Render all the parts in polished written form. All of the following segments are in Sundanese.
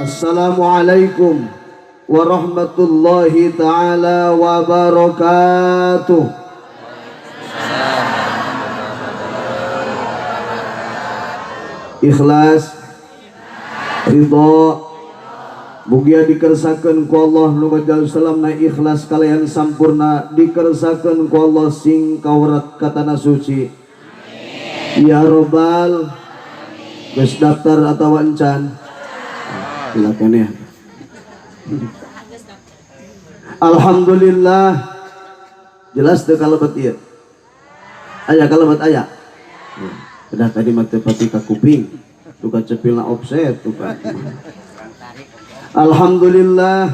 Assalamualaikum warahmatullahi taala wabarakatuh. Ikhlas, ridho, mugia dikersakeun ku Allah nu salamna ikhlas kalayan sampurna, dikersakeun ku Allah sing kawrat ka tanah suci. Ya robbal. Geus daftar atawa encan? Silakan ya. Alhamdulillah. Jelas teu kalebet ieu? Aya kalebet aya. Udah tadi mah teu pati ka kuping. Tuh cepilna offset tuh kan. Alhamdulillah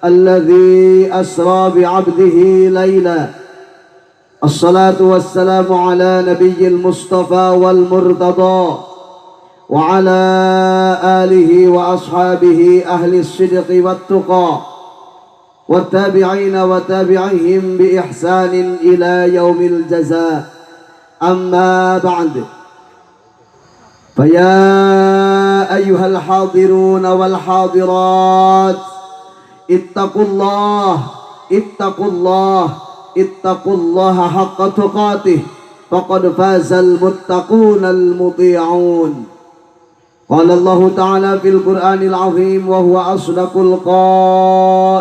alladzi asra bi 'abdihi laila. Assalatu wassalamu ala nabiyyil mustafa wal murtada wa ala alihi wa ashabihi ahli sidqi wat tuqa wattabi'ina wa tabi'ihim bi ihsanin ila yaumil jaza. Amma ba'd. Faya ayyuhal hadirun wal hadirat, ittaqullah, ittaqullah, ittaqullaha haqqa tuqatih, faqad fazal muttaqunal muti'un. Qala Allah Ta'ala fil Qur'anil azim wa huwa asdaqul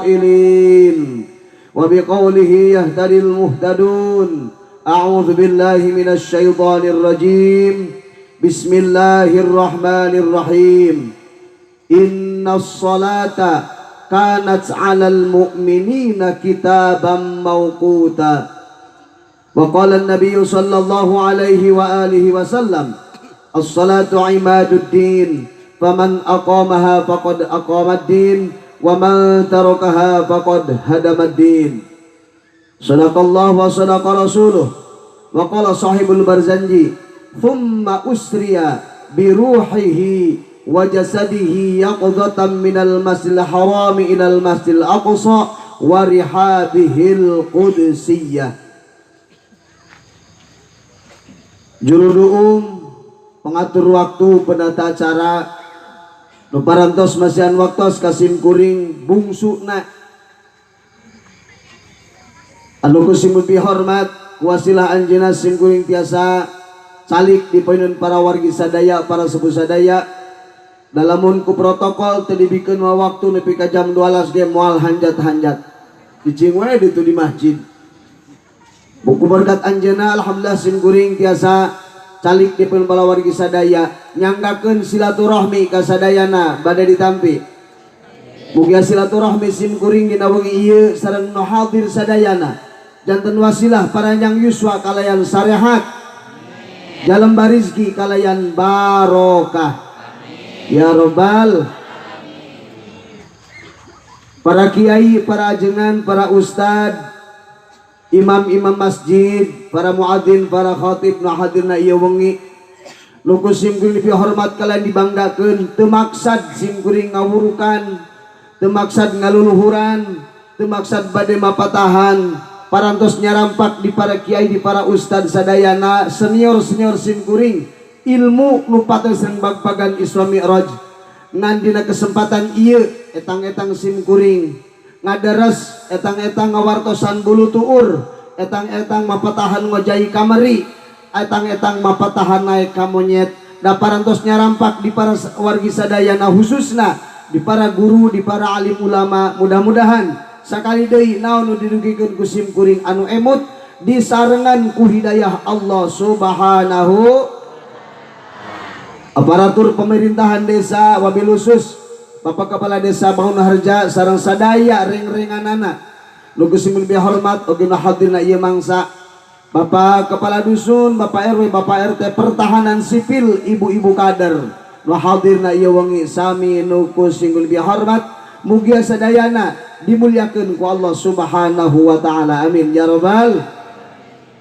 qailin wa biqaulihi yahtadil muhtadun. A'udzu billahi minasy syaithanir rajim. Bismillahirrahmanirrahim. Innas salata kanat 'alal mu'minina kitaban mawquta. Wa qala an-nabiy sallallahu alaihi wa alihi wasallam, as-salatu imaduddin, faman aqamaha faqad aqamad din, wa man tarakaha faqad hadamad din. Sadaqallahu wa sadaqa rasuluh. Wa qala sahibul barzanji, thumma usriya bi ruhihi wa jasadihi yaqdatan minal masjidil harami ilal masjidil aqsa wa rihabihil qudsiyah. Juru duum, pengatur waktu, penata acara, nu parantos masihan waktos kasim kuring bungsuna anu ku sim hormat kuasilah anjeunna sim kuring tiasa calik di payunun para wargi sadaya, para sepuh sadaya. Dalamun ku protokol teu dibikeun waktu nepi ka jam 12 ge moal hanjat-hanjat, cicing we ditu di masjid. Buku berkat anjeunna alhamdulillah sim kuring tiasa calik di pun para wargi sadaya, nyanggakeun silaturahmi ka sadayana bade ditampi. Mugia silaturahmi sim kuring dina wengi ieu sareng nu hadir sadayana janten wasilah paranjang yuswa kalayan sarehat, jalan barizki kalayan barokah. Ya robbal. Para kiai, para ajengan, para ustad, imam-imam masjid, para muadzin, para khatib nu hadirna ieu wengi, nu ku sim kuring dipihormat kalian dibanggakeun, teu maksad sim kuring ngawurukan, teu maksad ngaluluhuran, teu maksad bade mapatahan, parantos nyarampak di para kiai, di para ustad sadayana, senior-senior sim kuring ilmu nu pates sareng bagbagan Isra Mi'raj. Ngan dina kesempatan ieu etang-etang sim kuring ngadaras, etang-etang ngawartosan bulu tuur, etang-etang mapatahan ngojai kamari, etang-etang mapatahan naik ka monyet. Da parantos nyarampak di para wargi sadayana, khususna di para guru, di para alim ulama. Mudah-mudahan sakali deui naon nu didugikeun ku sim kuring anu emut disarengan ku hidayah Allah Subhanahu. Aparatur pemerintahan desa, wabil khusus Bapak Kepala Desa Bangunharja sareng sadaya reng-renganana nu geus lebih hormat, oge nu hadirna ieu mangsa, Bapak Kepala Dusun, Bapak RW, Bapak RT, pertahanan sipil, ibu-ibu kader nu hadirna ieu wengi sami nu ku sing lebih hormat, mugia sadayana dimuliakeun ku Allah Subhanahu wa taala. Amin ya rabbal.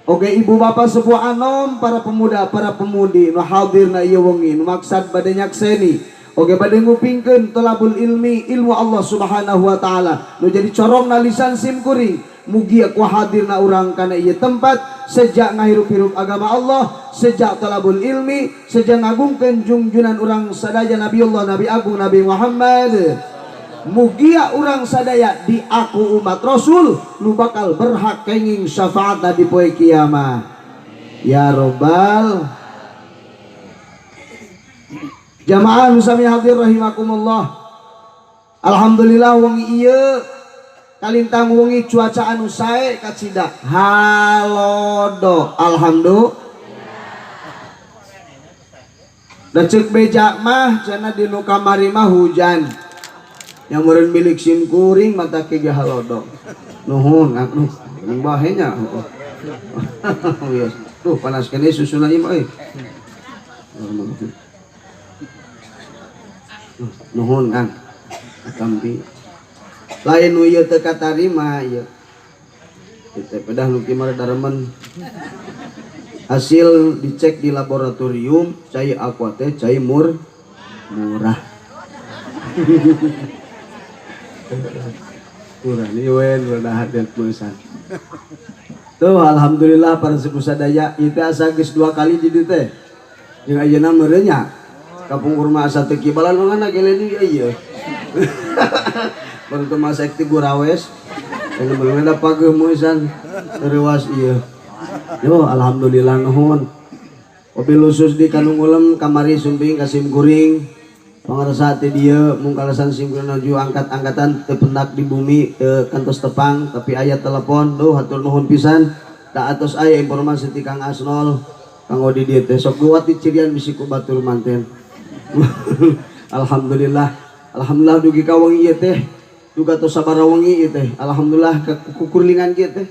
Oke, ibu bapak sepuh anom, para pemuda, para pemudi nu hadirna ieu wengi nu maksad bade nyakseni oge bade ngupingkeun tolabul ilmi, ilmu Allah Subhanahu wa taala nu jadi corongna lisan sim kuring. Mugia ku hadirna urang kana ieu tempat sejak ngahirup-hirup agama Allah, sejak talabul ilmi, sejak ngagungkeun jungjunan urang sadaya Nabiullah, Nabi Agung, Nabi Muhammad. Mugia urang sadaya diaku umat Rasul nu bakal berhak kenging syafaat di poe kiamah. Ya robbal. Jamaah nu sami hadir rahimakumullah. Alhamdulillah wengi ieu kalintang wengi cuaca anu sae kacida halodo. Alhamdulillah. Da ceuk beja mah cenah di nu kamari mah hujan. Yang meureun milik sim kuring mata ke ge halodo. Nuhun atuh ning bahe nya. Tuh panas kene susuna ieu mah euy. Nuhun Kang. Atampi. Lain nu ieu teu katarima ieu. Kita pedah nu kieu mah daremen. Hasil dicek di laboratorium cai aqua teh cai murah. Murah ni wen udah hadir tulisan. Tuh alhamdulillah para sepuh sadaya ieu teh asa geus 2 kali di dieu teh. Jeung ayeuna meureun nya. Kapungkur mah asa teu kibalan mah gele di ieu. Baru teu masa ti gurawes. Yang belum ada pageuh meusan tereuas ieu. Yo alhamdulillah nuhun. Wabil khusus di Kandung Ulem kamari sumping ka sim kuring. Pangarsa teh dieu mung kalasan sim kuring nuju angkat-angkatan teu pendak di bumi teu kantos tepang tapi aya telepon duh hatur nuhun pisan. Da atos aya informasi ti Kang Asnol Kang Odi dieu teh sok kuat di cirian bisi ku batur manten. Alhamdulillah. Alhamdulillah dugi ka wengi ieu teh. Duga tos sabaraha wengi ieu teh. Alhamdulillah ka kukurlingan kieu teh.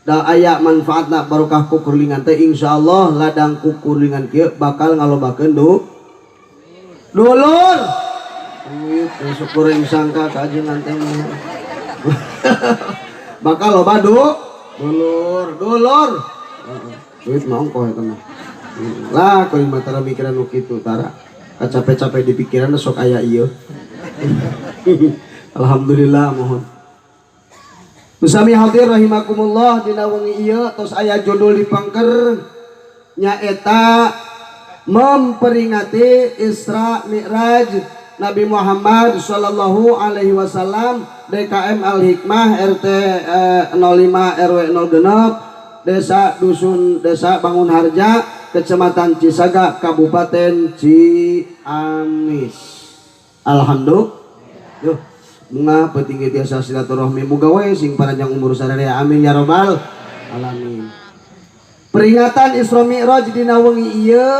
Da aya manfaatna barokah kukurlingan teh insyaallah ladang kukurlingan kieu bakal ngalobakeun dulur. Duit besok goreng sangka kajengan teh mah. Bakal loba dulur, dulur. Heeh. Duit mah ongkoh eta mah. Lah kuring mah tara mikiran nu kitu tara. Kacape-cape di pikiran sok aya ieu. Alhamdulillah mohon. Sami hadir rahimakumullah dina wengi ieu tos aya judul di pangker nyaeta memperingati Isra Mi'raj Nabi Muhammad sallallahu alaihi wasallam DKM Al Hikmah RT 05 RW 06 Desa Dusun Desa Bangunharja Kecamatan Cisaga Kabupaten Ciamis. Alhamdulillah. Duh, bunga petinggi tiasa silaturahmi muga we sing panjang umur sararea amin ya robbal alamin. Peringatan Isra Mi'raj dina wengi ieu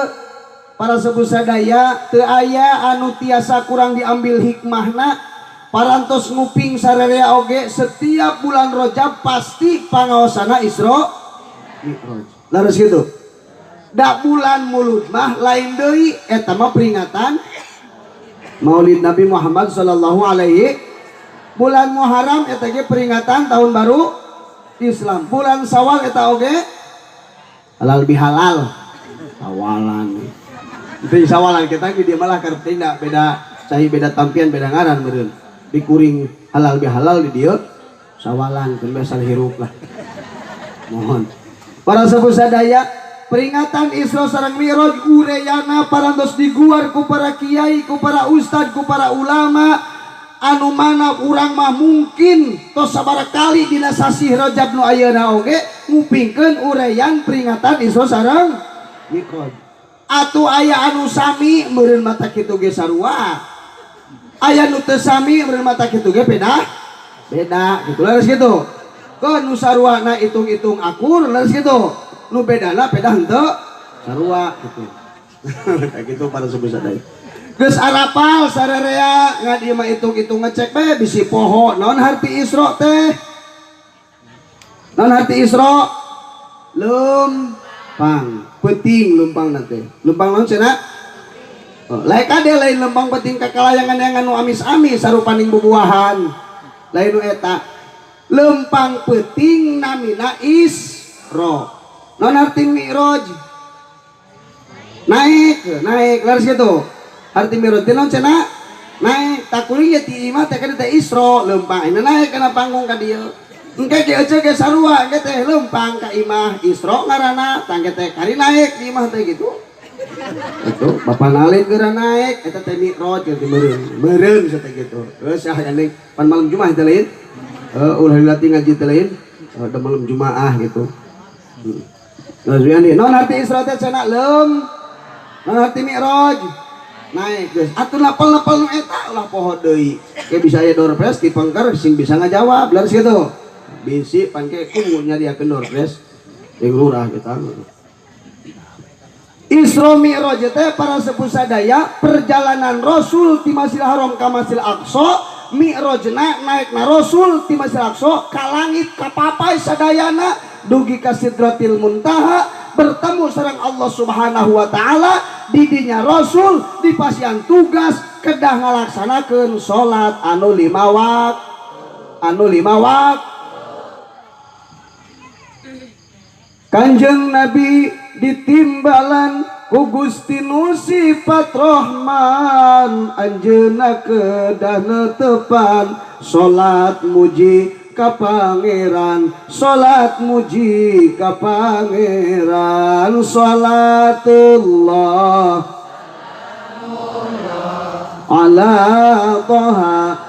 para sepuh sadaya teu aya anu tiasa kurang diambil hikmahna parantos nguping sararea oge setiap bulan Rajab pasti pangaosana Isra Mi'raj. Laras kitu. Da bulan Mulud mah lain deui eta mah peringatan Maulid Nabi Muhammad sallallahu alaihi. Bulan Muharram eta ge peringatan tahun baru Islam. Bulan Sawal eta oge halal bihalal. Sawalan. Itu sawalan kita di dia malah karep tindak beda cai beda tampian beda ngaran meureun. Dikuring halal bihalal di dieu sawalan keun biasa hirup lah. Mohon. Para sepuh sadaya peringatan Isra sareng Mi'raj ureyana parantos diguar ku para kiai, ku para ustad, ku para ulama anu mana urang mah mungkin tos sabaraha kali dina sasih Rajab nu ayeuna oge ngupingkeun ureyan peringatan Isra sareng Mi'raj. Atuh aya anu sami meureun mata kitu ge sarua. Aya nu teu sami meureun mata kitu ge beda. Beda gitu leres kitu. Keun nu saruana hitung-hitung akur leres kitu. Nu bedana beda henteu sarua gitu. Kayak gitu para sepuh sadaya. Geus arapal sararea ngan ieu mah hitung-hitung ngecek bae bisi poho naon harti Isra teh. Naon harti Isra? Lempang, peuting lempang teh. Lempang naon cenah? Oh, lain kade lain lempang peuting ka kalayangan yang anu amis-amis sarupaning bubuahan. Lain nu eta. Lempang peuting namina Isra. Naon arti Mi'raj? Naik, naik laras kitu. Arti Mi'raj teh naon cenah? Naik, takuring ya ti imah teh kana teh Isra lempang. Ini naik kana panggung ka dieu. Engke ge ece ge sarua engke teh leumpang ka imah Isra ngaranna tangke teh kari naik di imah teh gitu. Itu bapak nalin geura naik eta teh mi'raj gitu meureun. Meureun teh gitu. Geus ah gandeng pan malam Jumat teh lain. Ulah dilatih ngaji teh lain. Da malam Jumaah gitu. Geus wian non arti Isra teh cenah leum. Non arti mi'raj naik geus. Atuh lapal-lapal nu eta ulah poho deui. Ke bisa aya door prize di pengker sing bisa ngajawab leres gitu. Bisi pangke kumu nyadiakeun door prize jeung lurah kita. Isra Mi'raj teh para sepuh sadaya perjalanan Rasul ti Masjidil Haram ka Masjidil Aqsa, Mi'rajna naikna Rasul ti Masjidil Aqsa ka langit ka papai sadayana dugi ka Sidratil Muntaha bertemu sareng Allah Subhanahu wa taala. Didinya Rasul dipasihan tugas kedah ngalaksanakeun salat anu lima waktu, anu lima waktu. Kanjeng Nabi ditimbalan ku Gusti nu sifat Rahman, anjeunna kedah netepan salat muji ka Pangeran, salat muji ka Pangeran, salatullah ala Taha,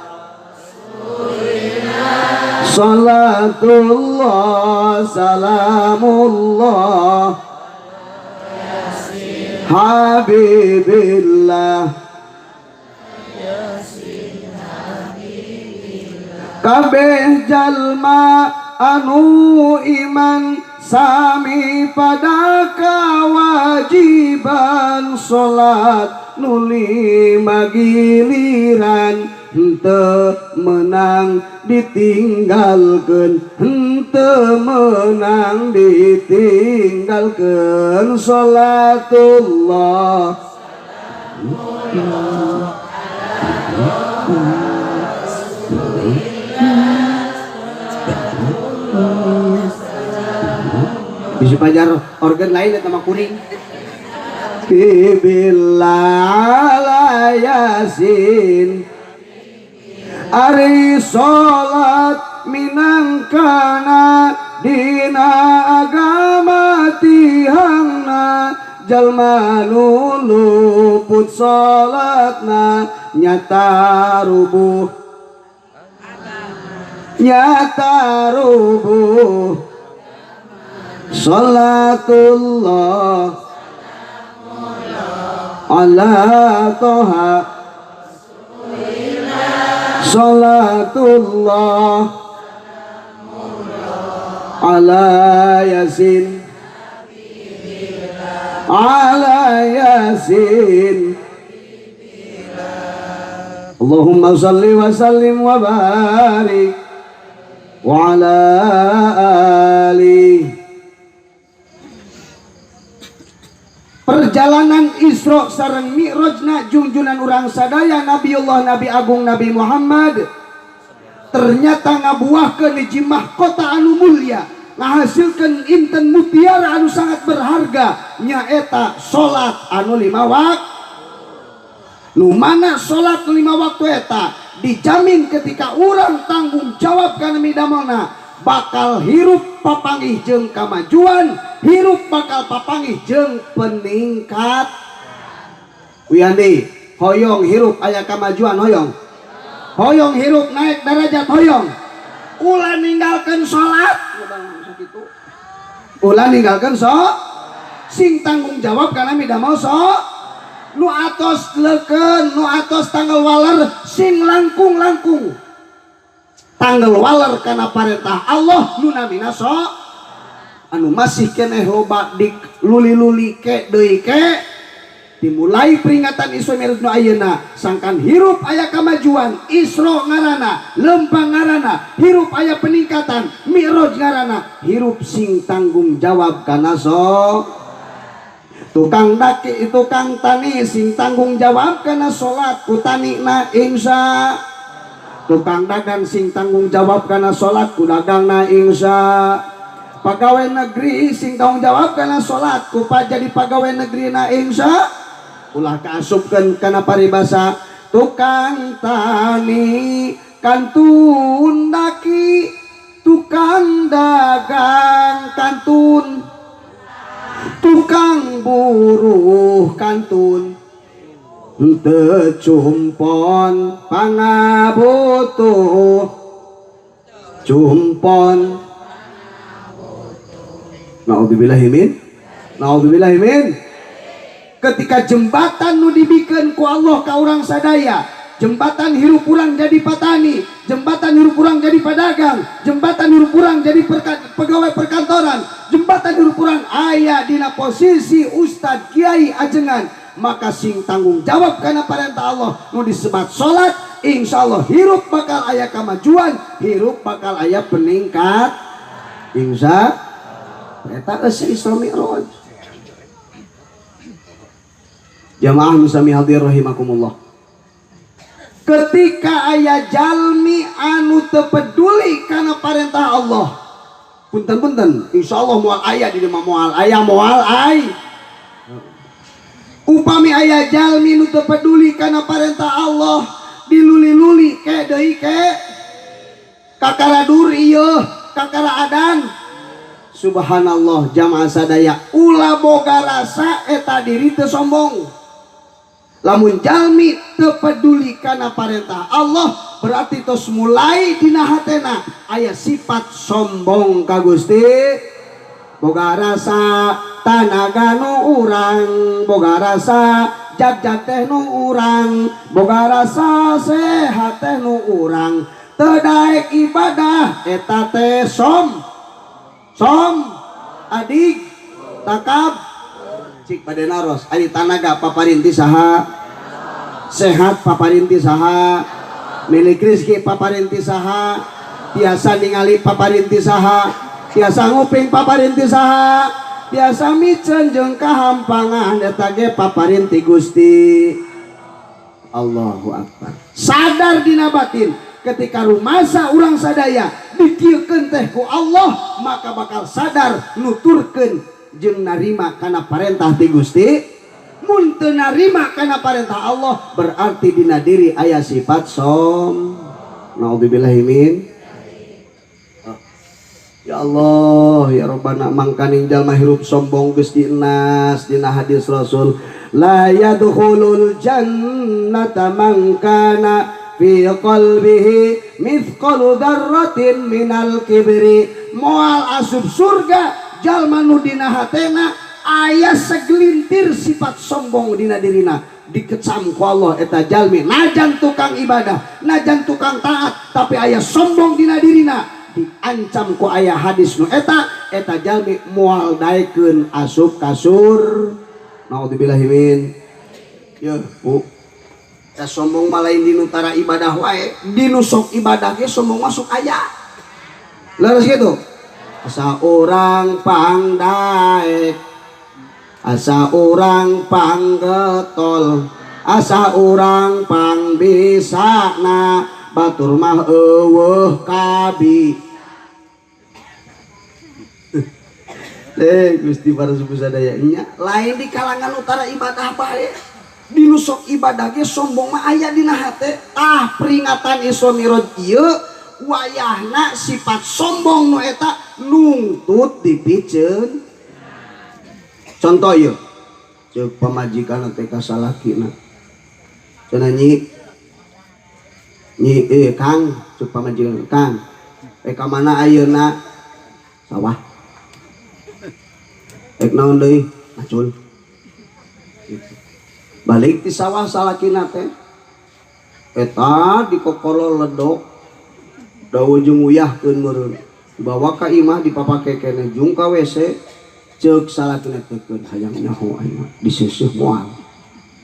salatullah salamullah habibillah. Kabeh jalma anu iman sami pada kewajiban salat nu lima giliran, henteu menang ditinggalkeun, henteu menang ditinggalkeun salatullah. Bisa pajar organ lain atau mah kuring. Billah la yasin ari salat minangkana dina agama tihangna, jalma nu luput salatna nyata rubuh, nyata rubuh. Salatullah ala Toha, salatullah ala Yasin, ala Yasin. Allahumma salli wa sallim wa barik wa ala ali. Perjalanan Isra sareng Mi'rajna junjunan urang sadaya Nabiullah Nabi Agung Nabi Muhammad ternyata ngabuahkeun hiji mahkota anu mulia, ngahasilkeun inten mutiara anu sangat berharga, nyaeta salat anu lima waktu. Nu mana salat lima waktu eta dijamin ketika urang tanggung jawab kana midamelna bakal hirup papanggih jeung kamajuan, hirup bakal papanggih jeung peningkat. Wiyandi hoyong hirup aya kamajuan, hoyong hoyong hirup naik derajat, hoyong ulah ninggalkeun salat, ulah ninggalkeun sing tanggung jawab kana midamel so nu atos leukeun, nu atos tanggal waler sing langkung-langkung tanggal waler kana parentah Allah nu namina so anu masih keneh loba dik luli-luli ke deui ke dimulai peringatan Isra Mi'raj nu ayeuna sangkan hirup aya kamajuan, Isra ngaranna, lempang ngaranna, hirup aya peningkatan, Mi'raj ngaranna, hirup sing tanggung jawab kana so. Tukang daki tukang tani sing tanggung jawab kana salat ku tanina insya. Tukang dagang sing tanggung jawab kana salat ku dagangna insya. Pegawai negeri sing tanggung jawab kana salat ku jadi pegawai negeri na insya. Ulah kaasupkeun kana paribasa tukang tani kantun daki tukang dagang kantun, tukang buruh kantun, teu cumpon pangabutuh cumpon. Naudzubillahimin, naudzubillahimin. Ketika jembatan nu dibikeun ku Allah ka urang sadaya, jembatan hirup urang jadi petani, jembatan hirup urang jadi pedagang, jembatan hirup urang jadi pegawai perkantoran, jembatan hirup urang aya dina posisi ustad, kiai, ajengan, maka sing tanggung jawab karena perintah Allah nu disebat salat. Insya Allah hirup bakal aya kemajuan, hirup bakal aya peningkat, insya eta eusi Isra Mi'raj. Jamaah musami hadir rahimakumullah, ketika aya jalmi anu teu peduli kana perintah Allah, punten-punten, insyaallah moal aya di mah, moal aya, moal ai. Upami aya jalmi nu teu peduli kana perintah Allah, diluli-luli ke deui ke kakara dur ieu kakara adan. Subhanallah, jamaah sadaya, ulah boga rasa eta diri teu sombong. Lamun jalmi teu peduli kana perintah Allah, berarti tos mulai dina hatena aya sifat sombong ka Gusti. Boga rasa tanaga nu urang, boga rasa jag-jag teh nu urang, boga rasa sehat teh nu urang, teu daek ibadah eta teh som som adik takab. Cik pada naros, ari tanaga paparinti saha, sehat paparinti saha, milik rezeki paparinti saha, tiasa ningali paparinti saha, tiasa nguping paparinti saha, tiasa miceun jeung kahampangan eta ge paparinti Gusti. Allahu Akbar. Sadar dina batin, ketika rumasa urang sadaya dikieukeun teh ku Allah, maka bakal sadar nuturkeun jeung narima kana parentah ti Gusti. Mun teu narima kana parentah Allah, berarti dina diri aya sifat som. Naudzubillahi min. Ya Allah ya Rabbana, mangkaning jalma hirup sombong geus dienas dina hadis Rasul, la yadkhulul jannata man kana fi qalbihi mithqalu dzarratin minal kibri. Moal asup surga jalma nu dina hatena aya segelintir sifat sombong dina dirina. Dikecam ku Allah eta jalmi, najan tukang ibadah, najan tukang taat, tapi aya sombong dina dirina, diancam ku aya hadis nu eta, eta jalmi moal daekeun asup kasur. Naudzubillahi min. Ya Bu, eta sombong mah lain dinu tara ibadah wae, dinu sok ibadah ge sombong masuk aya. Leres gitu, asa urang pangdaek, asa urang panggetol, asa urang pangbisana, batur mah eueuh kabi. Gusti para suku sadaya nya, lain di kalangan utara ibadah bae, di nu sok ibadah ge sombong mah aya dina hate. Tah, peringatan Isra Mi'raj ieu wayahna sifat sombong nu eta nungtut dipiceun. Contoh ieu, ceuk pamajikan teh ka salakina, cenah, "Nyi, nyi, Kang," ceuk pamajikan, "Kang, ka mana ayeuna?" "Sawah." "Rek naon deui?" "Macul." Gitu. Balik ti sawah salakina teh, eta dikokolo ledok daun jeung uyahkeun meureun, dibawa ka imah, dipapake keneh, jung ka WC. Ceuk salakina teh, "Keun, hayang nyaho aing mah diseuseut moal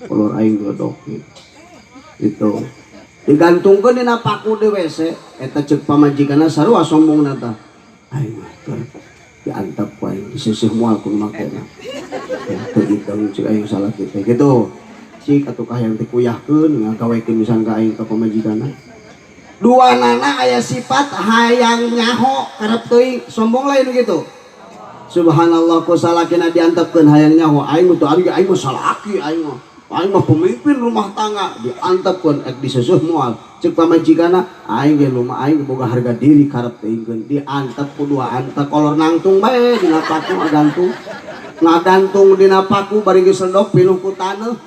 kolor aing ledok gitu." Digantungkeun dina paku di WC eta. Ceuk pamajikanna, sarua sombongna tah, "Aing mah keur diantep ku aing diseuseut moal ku makena teu hideung," ceuk aing salaki teh gitu. "Cik atuh kahayang teh kuyahkeun ngagawekeun pisan ka aing," ka pamajikanna. Dua nana aya sifat hayang nyaho karep teuing, sombong lain gitu. Subhanallah, ku salakina diantepkeun hayang nyaho, "Aing mah teu ari, aing mah salaki, aing mah Aing mah pemimpin rumah tangga diantepkeun ek diseusuh moal. Ceuk pamajikanna aing ge lumah aing boga harga diri karep teuingkeun diantep ku dua antep kolor nangtung bae dina paku ngagantung. Ngagantung dina paku bari geus sendok pinuh ku taneuh.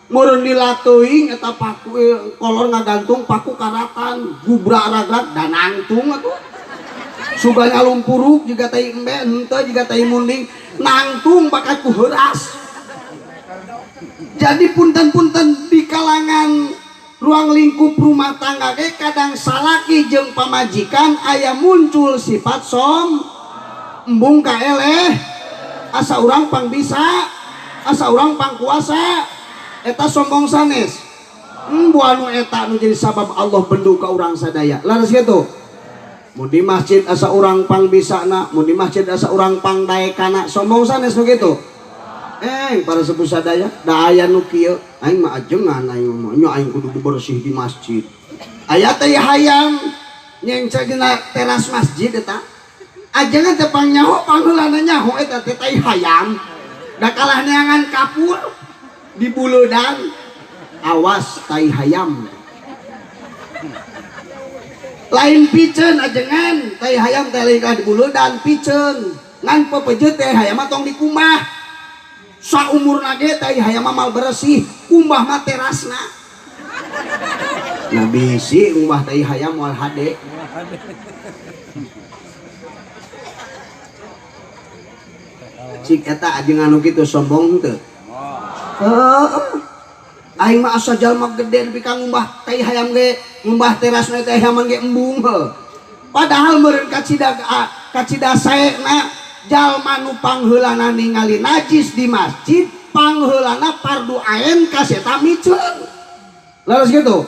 Meureun dilateuing eta paku kolor ngagantung paku karatan gubrak ragrag da nangtung atuh. Sugan ngalumpuruk jiga tai embe henteu jiga tai munding nangtung bakat ku heuras. Jadi punten-punten di kalangan ruang lingkup rumah tangga ge kadang salaki jeung pamajikan aya muncul sifat som embung ka eleh asa urang pang bisa asa urang pang kuasa eta sombong sanes embu anu eta nu jadi sabab Allah bendu ka urang sadaya laras kitu mun di masjid asa urang pang bisana mun di masjid asa urang pang daekana sombong sanes nu kitu. Para sepuh sadaya da aya nu kieu aing mah ajengan aing mah nya aing kudu bersih di masjid aya teh hayam nyengce dina teras masjid eta ajengan teh pangnyaho pangheulana nyaho eta teh tai hayam da kalah neangan kapur di buleudan awas tai hayam lain piceun ajengan tai hayam teh lain kalah di buleudan piceun ngan pepejeut teh hayam mah tong dikumbah saumurna ge tai hayam mah mal bersih kumbah mah terasna nah bisi ngumbah tai hayam moal hade cik eta ajengan nu kitu sombong teu heeh aing mah asa jalma gede nepi ka ngumbah tai hayam ge ngumbah terasna tai hayam ge embung heuh padahal meureun kacida kacida saena jalma nu pangheulana ningali najis di masjid pangheulana fardu ain ka seta miceun laras kitu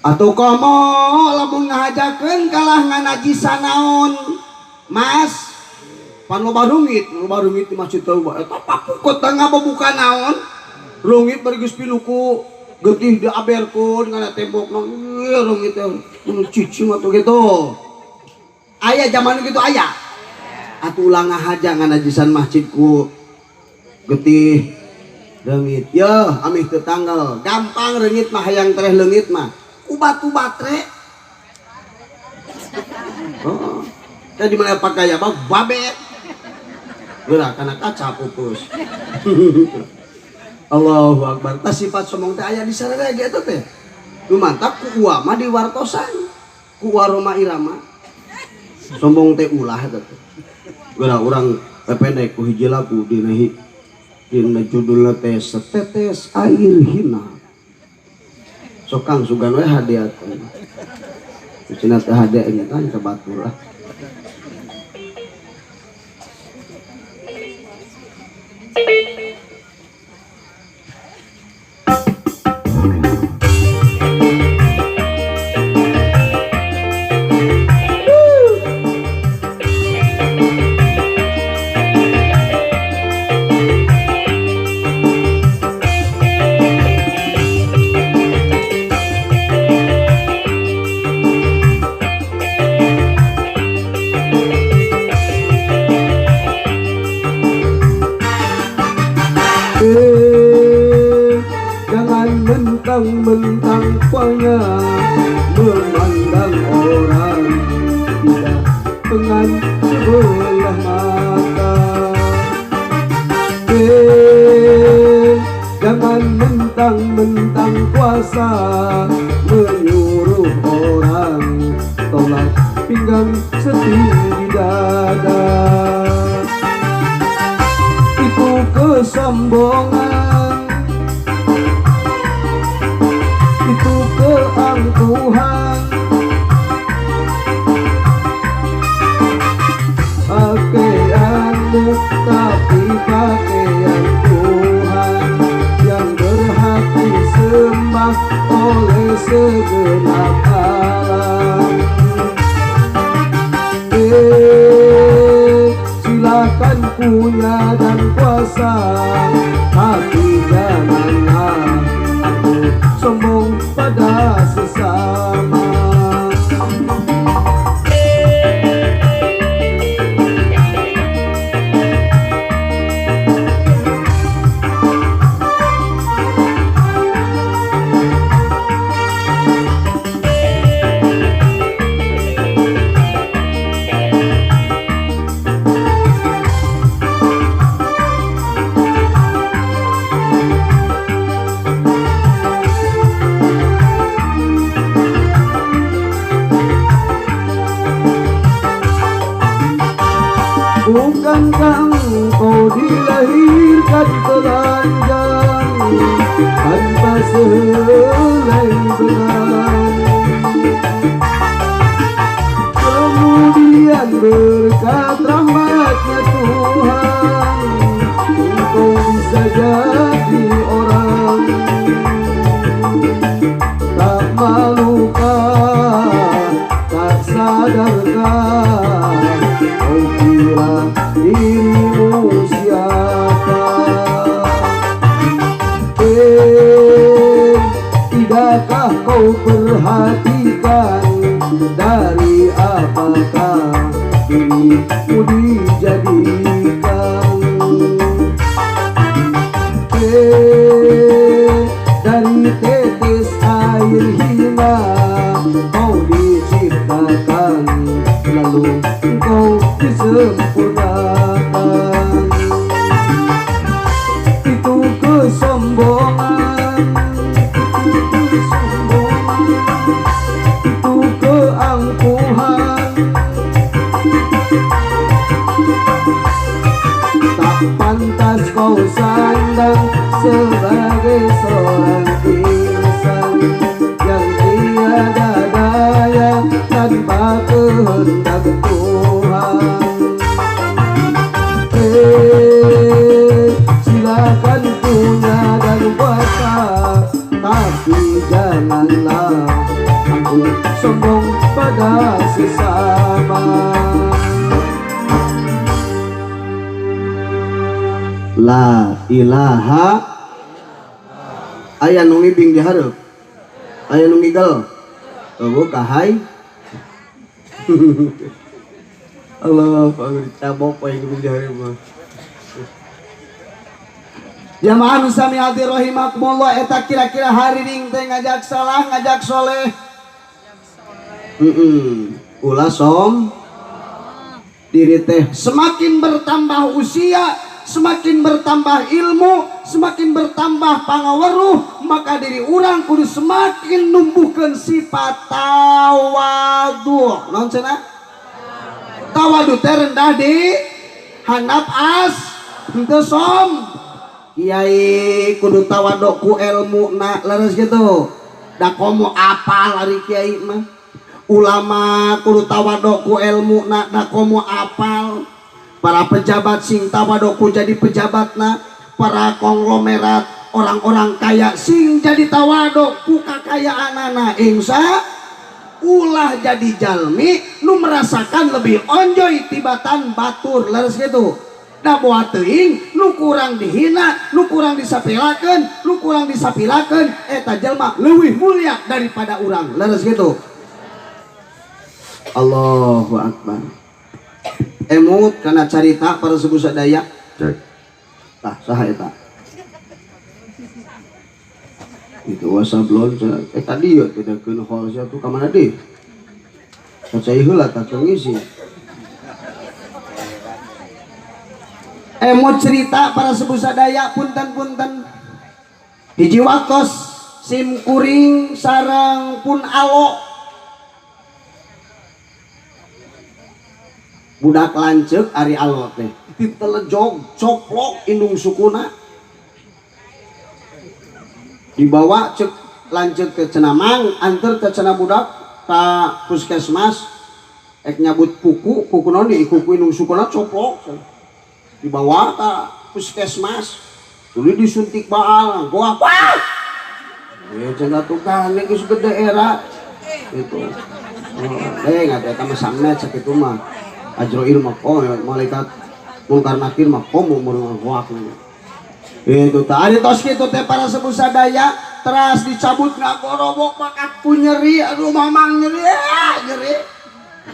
atuh komo lamun ngahajakeun kalah nganajisan naon mas pan loba rungit di masjid teh eta papukot da ngabobuka naon rungit bari geus pinuku getih diaberkeun kana tembokna ieu rungit teh nu cicing atuh kitu aya zaman kitu aya atuh ulah ngahaja nganajisan masjidku getih reungit yeuh amih teu tanggal gampang reungit mah hayang tereh leungit mah ku batu batre oh teh di mana pakaya mah babet geura kana kaca pupus Allahu akbar tah sifat sombong teh aya di sararea ge eta teh nu mantap ku uwa mah diwartosan ku uwa Roma Irama sombong teh ulah eta teh geura urang pendek ku hiji lagu dina dina judulna teh setetes air hina sok Kang sugan we hadiah teh cenah teh hadiah ingetan ka batur lah. Jangan mentang-mentang punya memandang orang tidak dengan sebelah mata. Jangan mentang-mentang kuasa menyuruh orang tolak pinggang setinggi dada. Itu kesombongan, itu keangkuhan. Pakaianmu tapi pakaian Tuhan yang berhak disembah oleh segenap alam. Silakan punya dan kuasa, tapi janganlah aku sombong pada sesama. panjang tanpa sehelai benang. Kemudian berkat rahmatnya Tuhan, engkau bisa jadi orang. Tak malukah, tak sadarkah, kau kira dirimu siapa? Eh, tidakkah kau perhatikan dari apakah dirimu dijadikan? Eh, dari tetes air hina kau diciptakan, lalu engkau disempurnakan. Itu kesombongan, itu kesombongan, itu keangkuhan. Tak pantas kau sandang sebagai seorang insan yang tiada daya tanpa kehendak Tuhan. Eh, silakan punya dan kuasa, tapi janganlah aku sombong pada sesama. La ilaha. Aya nu ngibing di hareup, aya nu ngigel, eueuh kahai. Allah, dicabok poe ngibing di hareup mah. Jamaah nu sami hati rahimakumullah, eta kira-kira hariring teh ngajak salah, ngajak soleh. Ulah som diri teh semakin bertambah usia, semakin bertambah ilmu, semakin bertambah pangaweruh, maka diri urang kudu semakin numbuhkeun sifat tawadu. Naon cenah? Tawadu teh rendah di handap as, henteu som. Kiai kudu tawadu ku ilmu na leres gitu. Da komo apal ari kiai mah. Ulama kudu tawadu ku ilmu na, da komo apal. Para pejabat sing tawadu ku jadi pejabatna, para konglomerat orang-orang kaya sing jadi tawadu ku kakayaanana. Insya ulah jadi jalmi nu merasakan lebih onjoy tibatan batur leres gitu. Da boa teuing nu kurang dihina, nu kurang disapilakeun, nu kurang disapilakeun eta jelma leuwih mulia daripada urang leres gitu. Allahu akbar. Emut kana carita para sepuh sadaya. Tah saha eta? Itu wasablon tadi ya bedakeun hol sia tuh ka mana deui? Cai heula tah teu ngisi. Emut cerita para sepuh sadaya punten-punten. Hiji waktos sim kuring sareng pun alo. Budak lanceuk ari alo teh ditelejog coplok indung sukuna, dibawa cek lanceuk ke cenah mang anter ke cenah budak ka puskesmas ek nyabut kuku, kuku naon di kuku indung sukuna coplok, dibawa ka puskesmas tuluy disuntik baal goa wah cenah tukang geus gede era itu nggak eta mah samnet sakitu mah. Ajroil mah oh malaikat mungkar nakir mah komo murung hoak itu tah ari tos kitu teh para sepuh sadaya teras dicabut ngagorobok makat ku nyeri aduh mamang nyeri nyeri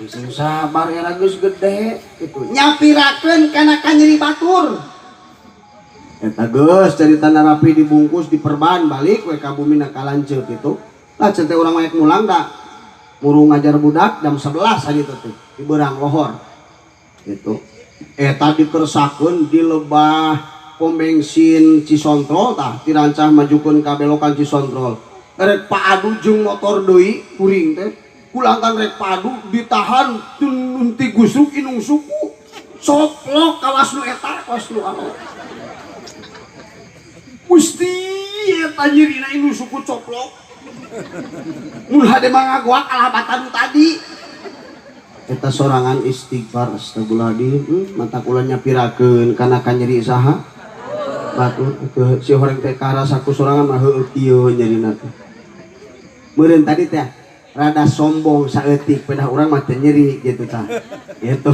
sing sabar era geus gede kitu nyapirakeun kana kanyeri batur eta geus carita rapi dibungkus diperban balik we ka bumina ka lanceuk kitu lah cenah teh urang mah mulang da murung ngajar budak jam 11 hari itu teh di beurang lohor itu eta dikersakeun di lebah pom bensin Cisontrol tah dirancah majukeun ka belokan Cisontrol rek paadu jeung motor deui kuring teh kulantan rek padu ditahan tunti gusuk inung suku coplok kawas nu eta kawas nu anu. Gusti, eta nyerina indung suku coplok. Mun hade mah ngagoak kalah batan tadi. Eta sorangan istighfar, astagfirullahaladzim. Mata kula nyapirakeun kana kanyeri saha? Batur si horeng teh karasa ku sorangan mah heueuh kieu nyerina teh. Meureun tadi teh rada sombong saeutik, pedah urang mah teu nyeri gitu tah. Gitu.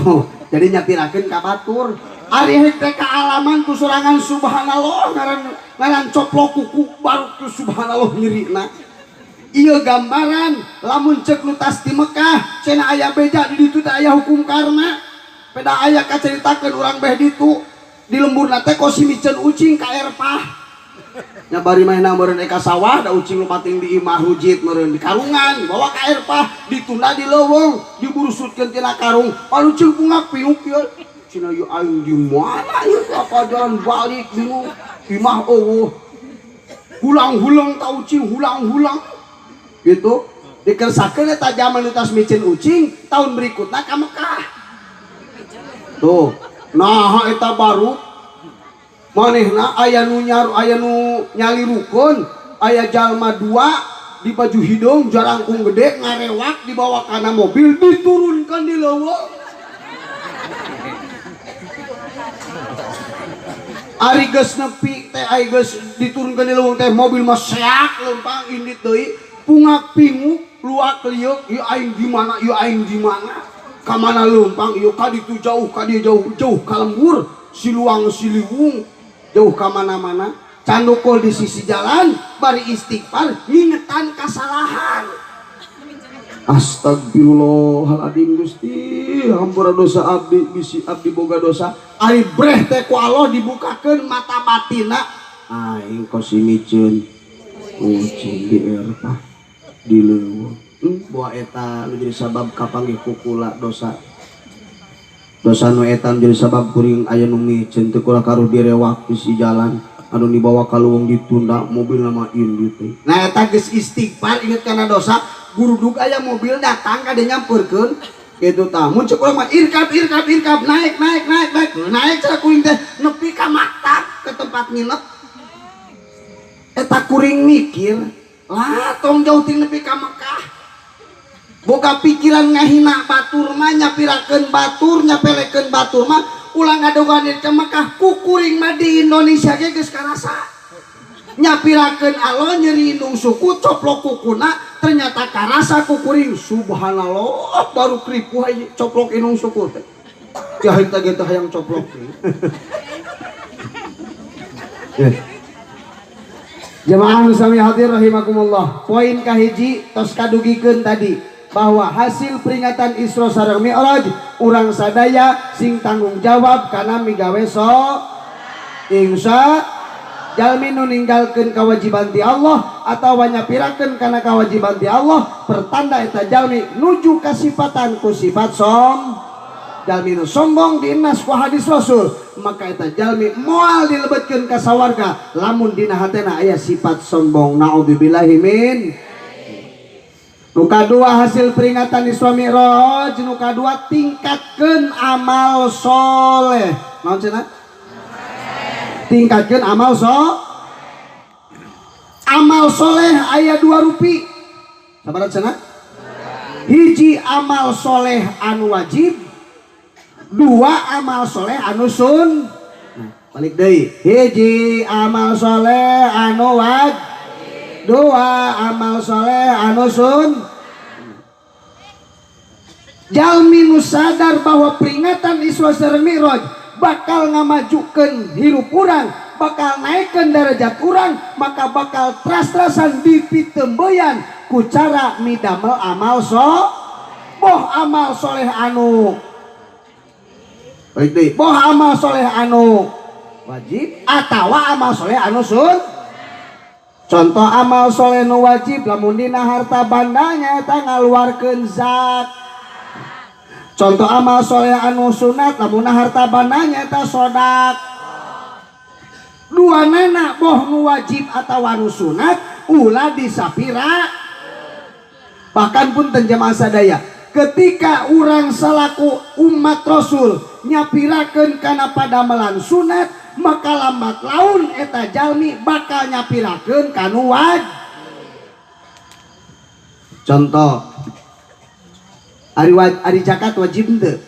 Jadi nyapirakeun ka batur. Ari hek teh kaalaman ku sorangan, subhanallah, ngaran ngaran coplok kuku baru tu subhanallah nyerina. Ieu gambaran lamun ceuk nu tas di Mekah cenah aya beja di ditu teh aya hukum karma. Peda aya kacaritakeun urang beh ditu di lemburna teh kos miceun ucing ka erpah. Nya bari mainna meureun eka sawah da ucing lumating di imah rujit meureun di karungan bawa ka erpah, ditunda di leuweung, diburusutkeun tina karung, lalu ucing bungak piuk ieu cenah, ieu aing di mana ieu, apa jalan balik bingung, imah eueuh, hulang-hulang ta ucing, hulang-hulang gitu. Dikersakeun eta zaman nu tas miceun ucing, tahun berikutnya ka Mekah tuh. Nah, eta baru manehna aya nu nyar, aya nu nyalirukeun, aya jalma dua di baju hidung jarangkung gede ngarewak dibawa kana mobil, diturunkan di leuweung. Ari geus nepi teh, ari geus diturunkan di leuweung teh, mobil mah seak leumpang indit deui, pungak pinguk luak lieuk, ieu aing di mana, ieu aing di mana, ka mana leumpang ieu, ka ditu jauh, ka dieu jauh, jauh ka lembur siluang siliwung, jauh ka mana-mana. Candukul di sisi jalan bari istighfar ngingetan kasalahan. Astagfirullahaladzim, Gusti, hampura dosa abdi, bisi abdi boga dosa. Ari breh teh ku Allah dibukakeun mata batina, aing kos miceun ucing di erpah di leuweung. Buah eta nu jadi sabab kapanggih kukula dosa dosa nu eta nu jadi sabab kuring aya nu miceun teu kula karuh direwak di si jalan anu dibawa ka leuweung, ditunda mobil nama indit teh. Nah, eta geus istighfar inget kana dosa, gurudug aya mobil datang ka dieu nyamperkeun kitu tah. Mun ceuk urang mah irkab irkab irkab, naik naik naik naik naik, cara kuring teh nepi ka maktab, ke tempat nginep. Eta kuring mikir lah, tong jauh ting nepi ka Mekah boga pikiran ngahina batur mah, nyapirakeun batur, nyapelekeun batur mah, ulah ngadogan ka Mekah. Ku kuring mah di Indonesia ge geus karasa nyapirakeun alo, nyeri indung suku, coplok kukuna, ternyata karasa ku kuring, subhanallah, baru kripuh aja coplok indung suku teh. Jahit teh gitu hayang coplok. Jemaah sami hadir rahimakumullah. Poin kahiji tos kadugikeun tadi bahwa hasil peringatan Isra sareng Mi'raj urang sadaya sing tanggung jawab kana migawe so insya jalmi nu ninggalkeun kewajiban ti Allah atawa nyapirakeun kana kewajiban ti Allah, pertanda eta jalmi nuju kasifatan ku sifat som. Jalmi nu sombong dinas ku hadis Rasul, maka eta jalmi moal dilebetkeun ka sawarga lamun dina hatena aya sifat sombong. Naudzubillahi min. Nu kadua hasil peringatan Isra Mi'raj, nu kadua tingkatkeun amal soleh. Naon cenah? Tingkatkeun amal so. Amal soleh aya dua rupi. Sabaraha cenah? Hiji amal soleh anu wajib, dua amal soleh anu sun. Nah, balik deui. Hiji amal soleh anu wajib, dua amal soleh anu sun. Jalmi nu sadar bahwa peringatan Isra sareng Mi'raj bakal ngamajukeun hirup urang, bakal naikkeun derajat urang, maka bakal tras-trasan dipitembeyan ku cara midamel amal so, boh amal soleh anu balik deui, boh amal soleh anu wajib atawa amal soleh anu sun. Contoh amal soleh nu wajib lamun dina harta bandanya eta ngaluarkeun zakat. Contoh amal soleh anu sunat lamun harta bandanya eta sodak. Dua nana boh nu wajib atawa nu sunat ulah disapira. Bahkan pun jemaah sadaya, ketika urang salaku umat Rasul nyapirakeun kana padamelan sunat, maka lambat laun eta jalmi bakal nyapirakeun kanu wajib. Contoh ari zakat wajib teu?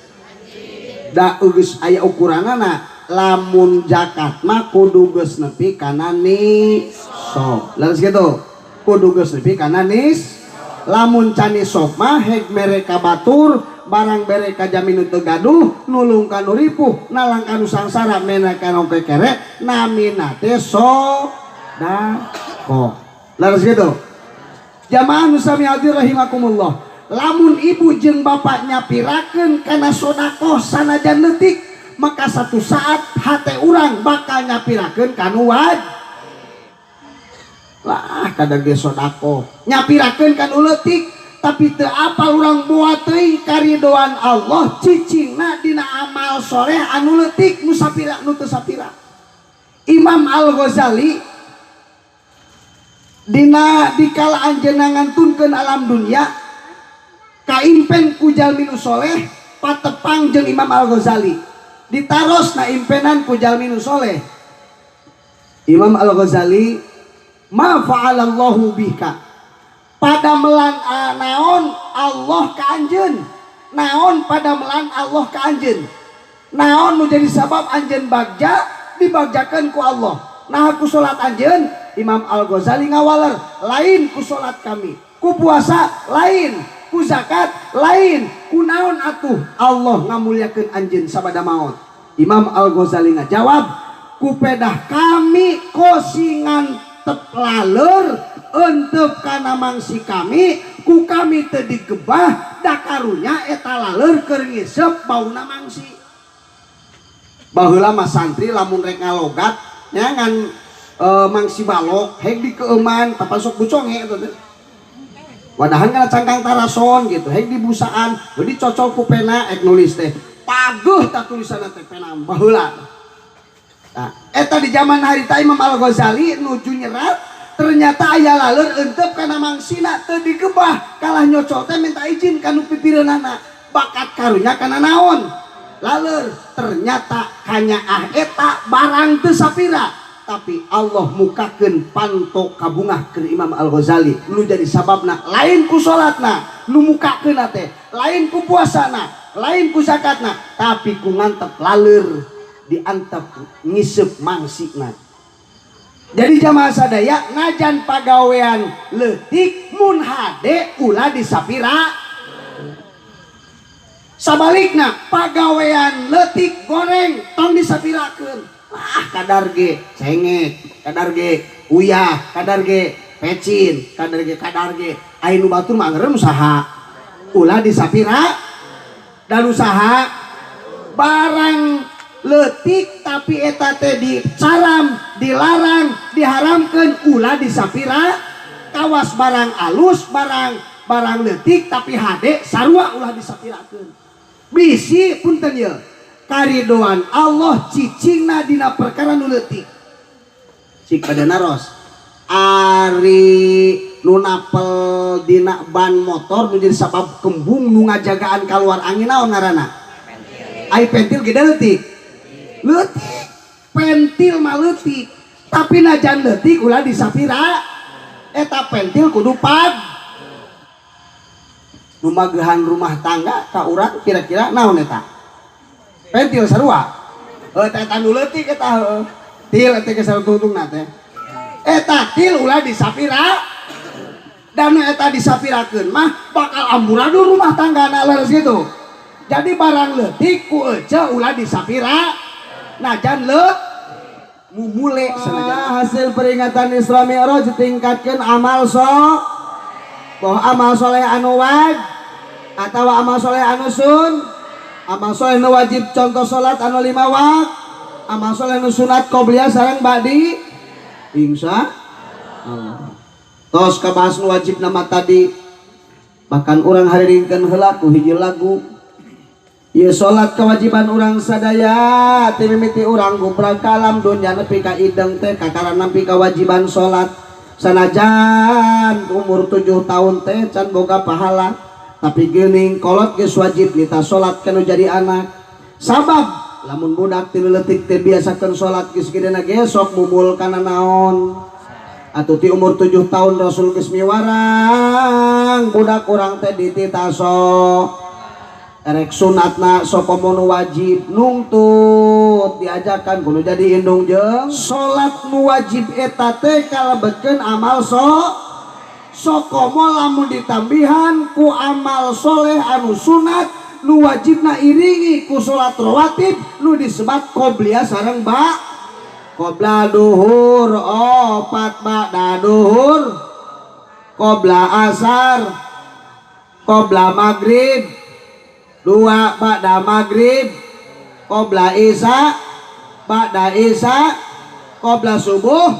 Da geus aya ukuranana, lamun zakat mah kudu geus nepi kana nisab. Leres kitu? Kudu geus nepi kana nis. Lamun can nisab mah heg mere ka batur, barang bere ka jalmi nu teu gaduh, nulung ka nu ripuh, nalang ka nu sangsara, mena ka nu kekere, namina teh sedekah. Leres kitu? Jamaah nu sami hadir rahimakumullah. Lamun ibu jeung bapak nyapirakeun kana sedekah sanajan leutik, maka satu saat hate urang bakal nyapirakeun kanu wajib. Lah kadang ge sedekah nyapirakeun kanu leutik, tapi teu apal urang moal teuing karidoan Allah cicingna dina amal soleh anu leutik nu sapira nu teu sapira. Imam Al-Ghazali dina dikala anjeunna ngantunkeun alam dunia kaimpen ku jalmi nu soleh patepang jeung Imam Al-Ghazali, ditaros na impenan ku jalmi nu soleh. Imam Al-Ghazali, ma fa'alallahu bika, pada melan naon Allah ka anjeun, naon pada melan Allah ka anjeun, naon nu jadi sabab anjeun bagja dibagjakeun ku Allah. Nah ku salat anjeun, Imam Al-Ghazali ngawaler, lain ku salat kami, ku puasa lain, ku zakat lain, ku naon atuh Allah ngamuliakeun anjeun sabada maot. Imam Al-Ghazali ngajawab, ku pedah kami kosingan tep laleur entep kana mangsi kami, ku kami teu digebah da karunya eta laleur keur ngisep bauna mangsi. Baheula mah santri lamun rek ngalogat nya ngan mangsi balok heg dikeueuman tapan sok buconge eta teh. Wadahan kana cangkang tarason gitu, heg dibusaan, jadi cocol ku pena ek nulis teh. Paguh tah tulisanna teh pena baheula. Nah, eta di zaman harita Imam Al-Ghazali nuju nyerat, ternyata aya laleur entep kana mangsina teu digebah, kalah nyocol teh minta izin kanu pipireunana. Bakat karunya kana naon? Laleur. Ternyata kanyaah eta barang teu sapira, tapi Allah mukakeun panto kabungah keur Imam Al-Ghazali nu jadi sababna lain ku salatna nu mukakeun teh, lain ku puasana, lain ku zakatna, tapi ku ngantep laleur diantep ngisep mangsina. Jadi jamaah sadaya najan pagawean leutik mun hade ulah disapira. Sabalikna pagawean leutik goreng tong disapirakeun. Ah kadar ge cengek, kadar ge uyah, kadar ge pecin, kadar ge kadar ge. Aya nu batur mah angrem saha? Ulah disapira dan usaha barang leutik tapi eta teh dicaram, dilarang, diharamkeun ulah disapira. Kawas barang alus, barang leutik tapi hade sarua ulah disapirakeun. Bisi punten ye karidoan Allah cicingna dina perkara nu leutik. Cik pada naros ari nu napel dina ban motor nu jadi sabab kembung nu ngajagaan kaluar angin naon ngaranna? Ai pentil ge leutik. Leutik, pentil mah leutik, tapi najan leutik ulah disapira. Eta pentil kudu pag. Nu magehan rumah tangga ka urang kira-kira naon eta? Pentil sarua. Heuh eta nu leutik eta heuh. Til eta geus tungtungna teh. Eta til ulah disapira. Dan nu eta disapirakeun mah bakal amburadul rumah tanggana leres gitu. Jadi barang leutik ku ece ulah disapira. Najan le mumule sanajan. Hasil peringatan Isra Mi'raj tingkatkeun amal so boh amal soleh anu wajib atau amal soleh anu sun, amal soleh nu wajib contoh salat anu 5 waktu, amal soleh nu sunat qobliyah sareng ba'di, insya Allah. Tos kabahas nu wajib nama tadi, bahkan urang hariringkeun heula ku hiji lagu. Ieu salat kewajiban urang sadaya ti mimiti urang gubrag ka alam dunya nepi ka ideng teh kakara nampi kewajiban salat. Sanajan umur 7 tahun teh can boga pahala, tapi geuning kolot geus wajib nita salat kanu jadi anak. Sabab Lamun budak ti leutik teh biasakeun salat geus gedena ge sok mumul kana naon. Atuh ti umur 7 tahun Rasul geus miwarang budak urang teh dititaso. Erek sunatna sokomo nu wajib nungtut diajakan kudu jadi indung jeung salat nu wajib eta teh kalebetkeun amal sokomo lamun ditambihan ku amal soleh anu sunat nu wajibna iringi ku salat rawatib nu disebat qobliyah sareng ba qobla duhur opat ba'da duhur qobla asar qobla maghrib 2 ba'da maghrib qobla isya ba'da isya qobla subuh.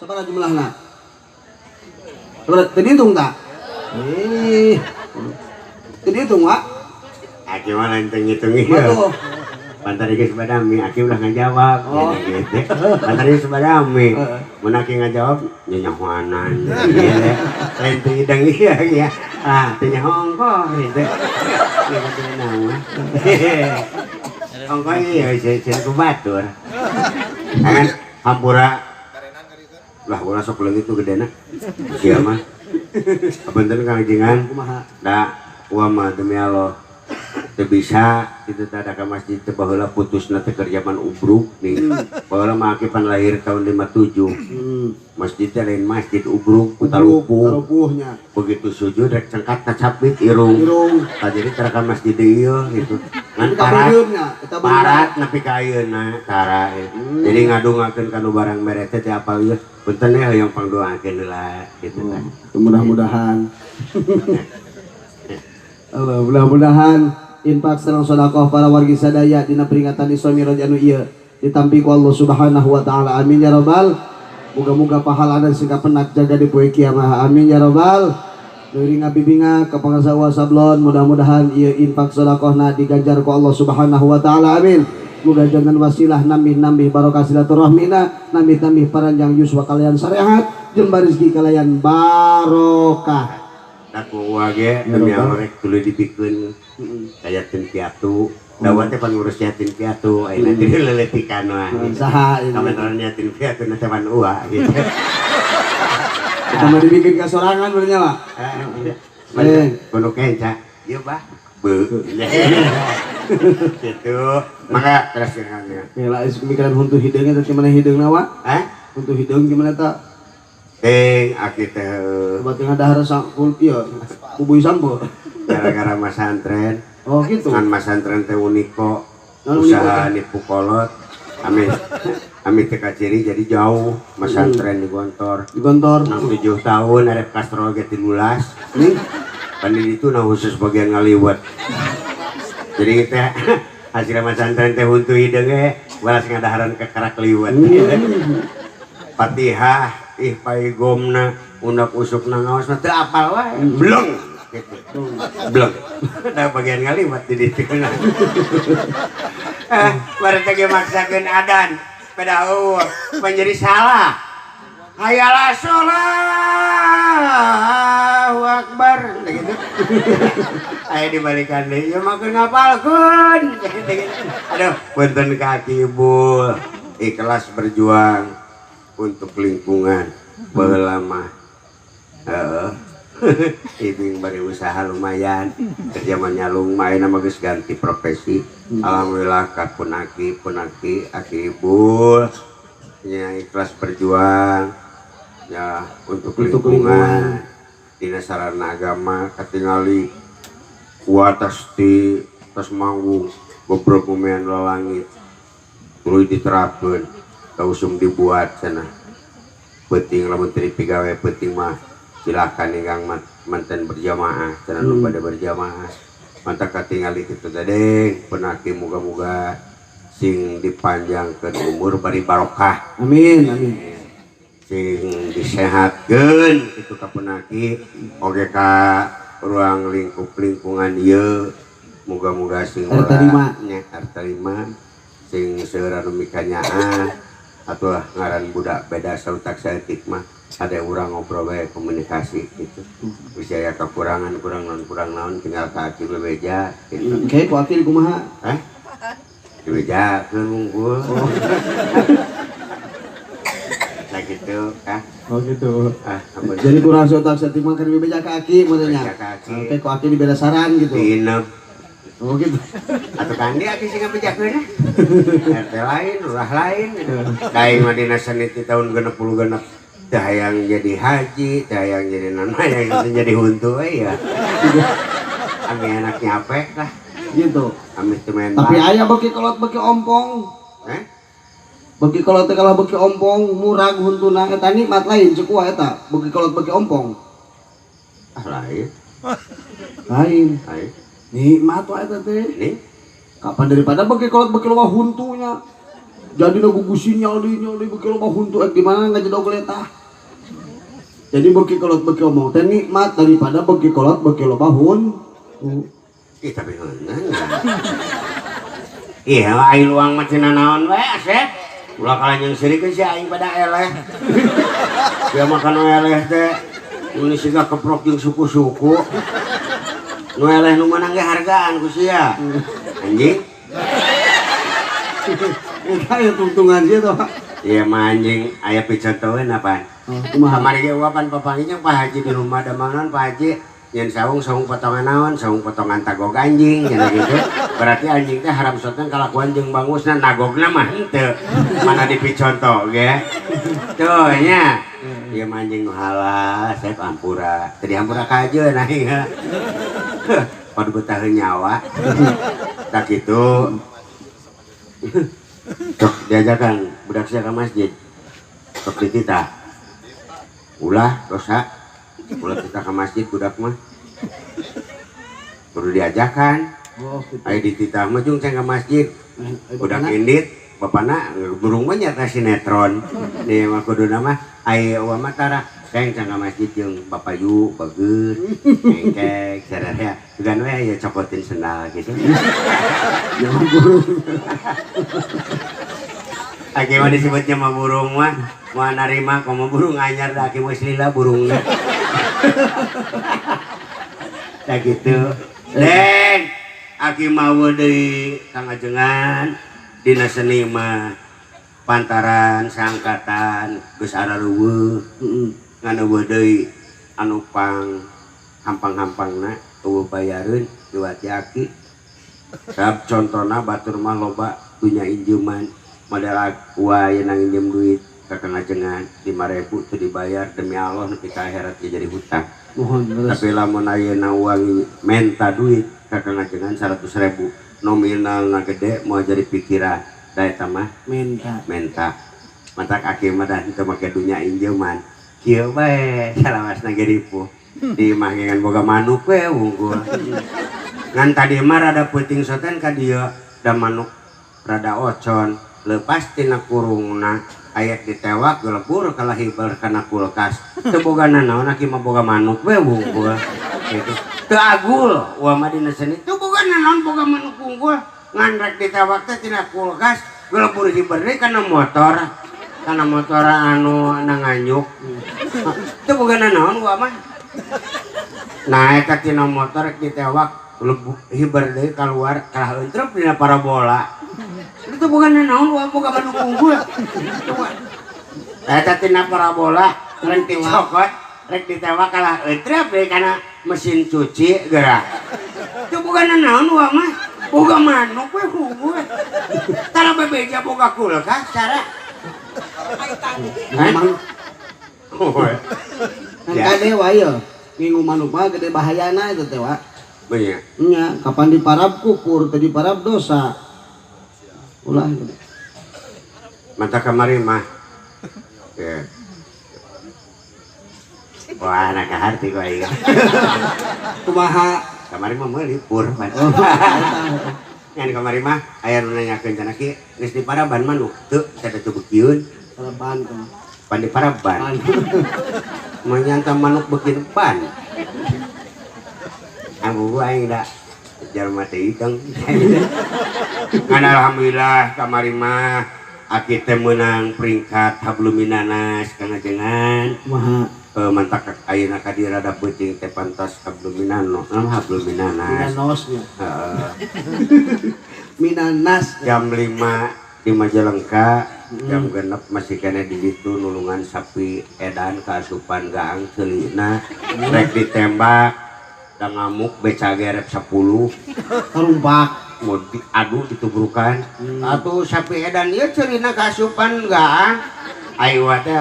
Sabaraha jumlahna? Teu dihitung tak? Teu dihitung Wak? Aki mah lain teu ngitung ieu. Pantar geus badami, aki ulah ngajawab. Oh. Gitu. Pantar geus badami. Mun aki ngajawab nyanyahoanan. Lain teu hidang ieu ya. Ah, teu nyaho ongkoh gitu. Ieu mah teu naon. Ongkoh ieu sieun ku batur. Kan hampura lah ulah sok leungit tuh gedena. Sia mah. Apunten Kang Jingan. Kumaha? Da uang mah demi Allah. Teu bisa itu teh ada ka masjid teh baheula putusna teh keur zaman ubruk nih. Baheula mah aki pan lahir tahun 57. Masjid teh lain masjid ubruk ku talupuh. Talupuhnya. Begitu sujud rek cengkat kacapit irung. Irung. Tah jadi teh ka masjid ieu gitu. Ngan Tapi parat. kabeureup-nya, eta beureup. Parat nepi ka ayeuna tara. Jadi ngadungakeun ka nu barang mere teh teh apal ieu. Punten we hoyong pangdoakeun heula gitu teh. Oh, mudah-mudahan. Allah, mudah-mudahan infak sareng sedekah para wargi sadaya dina peringatan Isra Mi'raj anu ieu ditampi ku Allah Subhanahu wa taala. Amin ya rabbal. Muga-muga pahalana sing kapenak jaga di poe kiamah. Amin ya rabbal. Nuri ngabibinga ka pangasa sablon, mudah-mudahan ieu infak sedekahna diganjar ku Allah Subhanahu wa taala. Amin. Muga jangan wasilah nambih-nambih barokah silaturahmina, nambih-nambih paranjang yuswa kalian sarehat, jembar rezeki kalian barokah. Aku wage demi Allah rek tuluy dibikeun ka yatim piatu. Da teh pan ngurus yatim piatu, ayeuna teh leletikan mah. Saha ini? Kamentaran yatim piatu na teh pan uwa gitu. Kita mah dibikin ka sorangan benernya, Pak. Kudu kenca. Ieu bah. Beu. Gitu. Mangga terus ya. Ya lah, mikiran huntu hideung eta gimana hideungna, Wak? Hah? Huntu hideung gimana ta? Ting aki teh Obat yang dahar sangkul ieu kubui sampo. Gara-gara masantren. Oh gitu. Ngan masantren teh uniko. Ngan Usaha uniko. Nipu kolot. Ami ami teh kaciri jadi jauh masantren di Gontor. Di Gontor. Nang 7 tahun arep kastrol ge 13. Nih. Pan di ditu na khusus bagian ngaliwet. Jadi teh hasil masantren teh huntu hideung ge balas ngadaharan ke karak liwet. Fatihah ih paigomna undak usukna ngaos mah teu apal wae. Bleng gitu. Bleng. Da bagian ngaliwet di ditu. Baru teh ge maksakeun adan pada eueuh menjadi salah. Hayalah sholat, Allahu Akbar, gitu. Ayo dibalikan deh, ya makan ngapalkeun. Aduh, punten kaki ibu, ikhlas berjuang untuk lingkungan. Baheula mah, heeh. Ibing bari usaha lumayan, kerja mah nyalung, main nama geus ganti profesi. Alhamdulillah ka punaki, punaki, aki ibu, ya ikhlas berjuang. Ya untuk Untuk lingkungan. lingkungan. Dina sarana agama katingali kuatas di tas manggung gobrok lumayan lalangit tuluy diterapkeun kausum dibuat cenah penting lamun teu dipigawe penting mah silakan ingkang manten berjamaah cenah nu pada berjamaah mantap katingali kitu teh deng penaki muga-muga sing dipanjangkeun umur bari barokah. Amin amin. Sing disehatkeun kitu ka penaki oge ka ruang lingkup lingkungan ieu muga-muga sing RT 5. Nya RT 5 sing seueur anu mikanyaah atuh ngaran budak beda sautak saeutik mah ada urang ngobrol bae komunikasi gitu. Bisa ya kekurangan kurang naon kurang naon tinggal ka aki bebeja gitu. Oke, ku aki kumaha? Hah? Dibejakeun wungkul. Nah gitu kah. Oh gitu. Ah, ampun. Jadi kurang sotak saeutik mah kan dibeja ka aki modelnya. Beja ka aki. Oke, ku aki dibere saran gitu. Diinep. Oh gitu. Atuh kan dia aki sing ngabejakeun ah. RT lain, lurah lain. Da aing mah dina seni ti tahun 66. Teu hayang jadi haji, teu hayang jadi naon, hayang jadi huntu we ya. Ami enak nyapek lah. Gitu. Ami teu main Tapi bal. aya beuki kolot beuki ompong. Eh? Beuki kolot teh kalah beuki ompong, murag huntuna eta nikmat lain cek kuah eta, beuki kolot beuki ompong. Ah lain. Lain. Lain. Nikmat wae eta teh. Nih. Kapan daripada beuki kolot beuki loba huntunya. Jadi nu gugu sinyal di nyal di beuki loba huntu ek di mana ngajedog letah. Jadi beuki kolot beuki omong teh nikmat daripada beuki kolot beuki loba huntu. Ih tapi heunan. Ih, aing luang mah cenah naon we Asep. Ulah kalah jeung seurikeun si aing pada eleh. Dia makan nu eleh teh mun siga keprok jeung suku-suku. Nu eleh nu meunang ge hargaan ku sia. Anjing. Eta ya tungtungan sia tuh. Iya mah anjing aya picontoeun apaan? Oh, kumaha? Kamari ge uapan papanggih jeung Pak Haji di rumah damangan Pak Haji nyen saung saung potongan naon, saung potongan tagog anjing cenah gitu. Berarti anjing teh haram sotna kalakuan jeung bangusna nagogna mah henteu. Mana dipiconto ge. Tuh nya. Ieu mah anjing nu halas, saya ampura. Teu dihampura ka ajeun aing. Padu betaheun nyawa. Tak kitu. Sok diajakan budak sia ka masjid. Sok dititah. Ulah dosa. Ulah kita ke masjid budak mah. Kudu diajakan. Oh, gitu. Aya dititah mah jung ceng ka masjid. Budak indit, bapana burung mah nyata sinetron. Nih mah kuduna mah aya uwa mah tara ceng ceng ka masjid jeung bapak yu bagus. Engkek sararea. Sugan we aya cokotin sendal gitu. Jangan burung. Aki mah disebutnya mah burung mah. Mau narima komo burung anyar da aki mah lila burungna. Tah gitu. Den, aki mah deui Kang Ajengan dina seni mah pantaran sangkatan geus araruweuh. Ngan eueuh deui anu pang hampang-hampangna eueuh bayareun diwati aki. Sab contona batur mah loba dunya injeuman. Model aku ayeuna nginjem duit ka Kang Ajengan 5.000 teu dibayar demi Allah nepi ka akhirat ge jadi hutang. Mohon, tapi lamun ayeuna uang menta duit ka Kang Ajengan 100.000 nominalna gede moal jadi pikiran da eta mah menta. Menta. Matak aki mah da teu make dunya injeuman. Kieu bae salawasna ge ripuh. Di imah ge ngan boga manuk we wungkul. Ngan tadi mah rada peuting soten ka dieu da manuk rada ocon. Lepas tina kurungna aya ditewak gelebur kalah hiber kana kulkas. Teu boga nanaon aki mah boga manuk we wungkul. Gitu. Teu agul wa mah dina seni teu boga nanaon boga manuk wungkul. Ngan rek ditewak teh tina kulkas gelebur hiber deui kana motor. Kana motor anu nanganyuk. Teu boga nanaon wa mah. Nah eta tina motor rek ditewak gelebur hiber deui kaluar kalah euntrep dina parabola. Itu bukan naon wa boga manuk unggul. Eta tina parabola rek dicokot, rek ditewak kalah eutrep deui kana mesin cuci geura. Itu bukan naon wa mah boga manuk we unggul. Tara bebeja boga kulkas cara. Memang. Kan kade wa ieu ngingu manuk mah gede bahayana eta teh wa. Bener. Nya, kapan diparab kufur, teu diparab dosa. Ulah. Mata kamari mah. Ya. Wah, anak harti ku aing. Kumaha? Kamari mah meuli pur. Oh, Ngan kamari mah aya nu nanyakeun cenah ki geus diparaban manuk teu sada teu beukieun. Paraban kumaha? Pan diparaban. Menyanta manuk beukeun ban. Ambu aing da jalma teh hideng. Ngan alhamdulillah kamari mah aki teh meunang peringkat habluminanas Kang Ajengan. Kumaha? Mantak ayeuna ka dieu rada peuting teh pantas habluminano, habluminanas. Minanos nya. Heeh. Minan nas. Jam 5 di Majalengka, jam 6 masih kena di ditu nulungan sapi edan kaasupan gaang ceulina rek ditembak da ngamuk beca gerep 10 karumpak mau diadu ditubrukan. Atuh sapi edan ieu ceulina kaasupan gaang ayo teh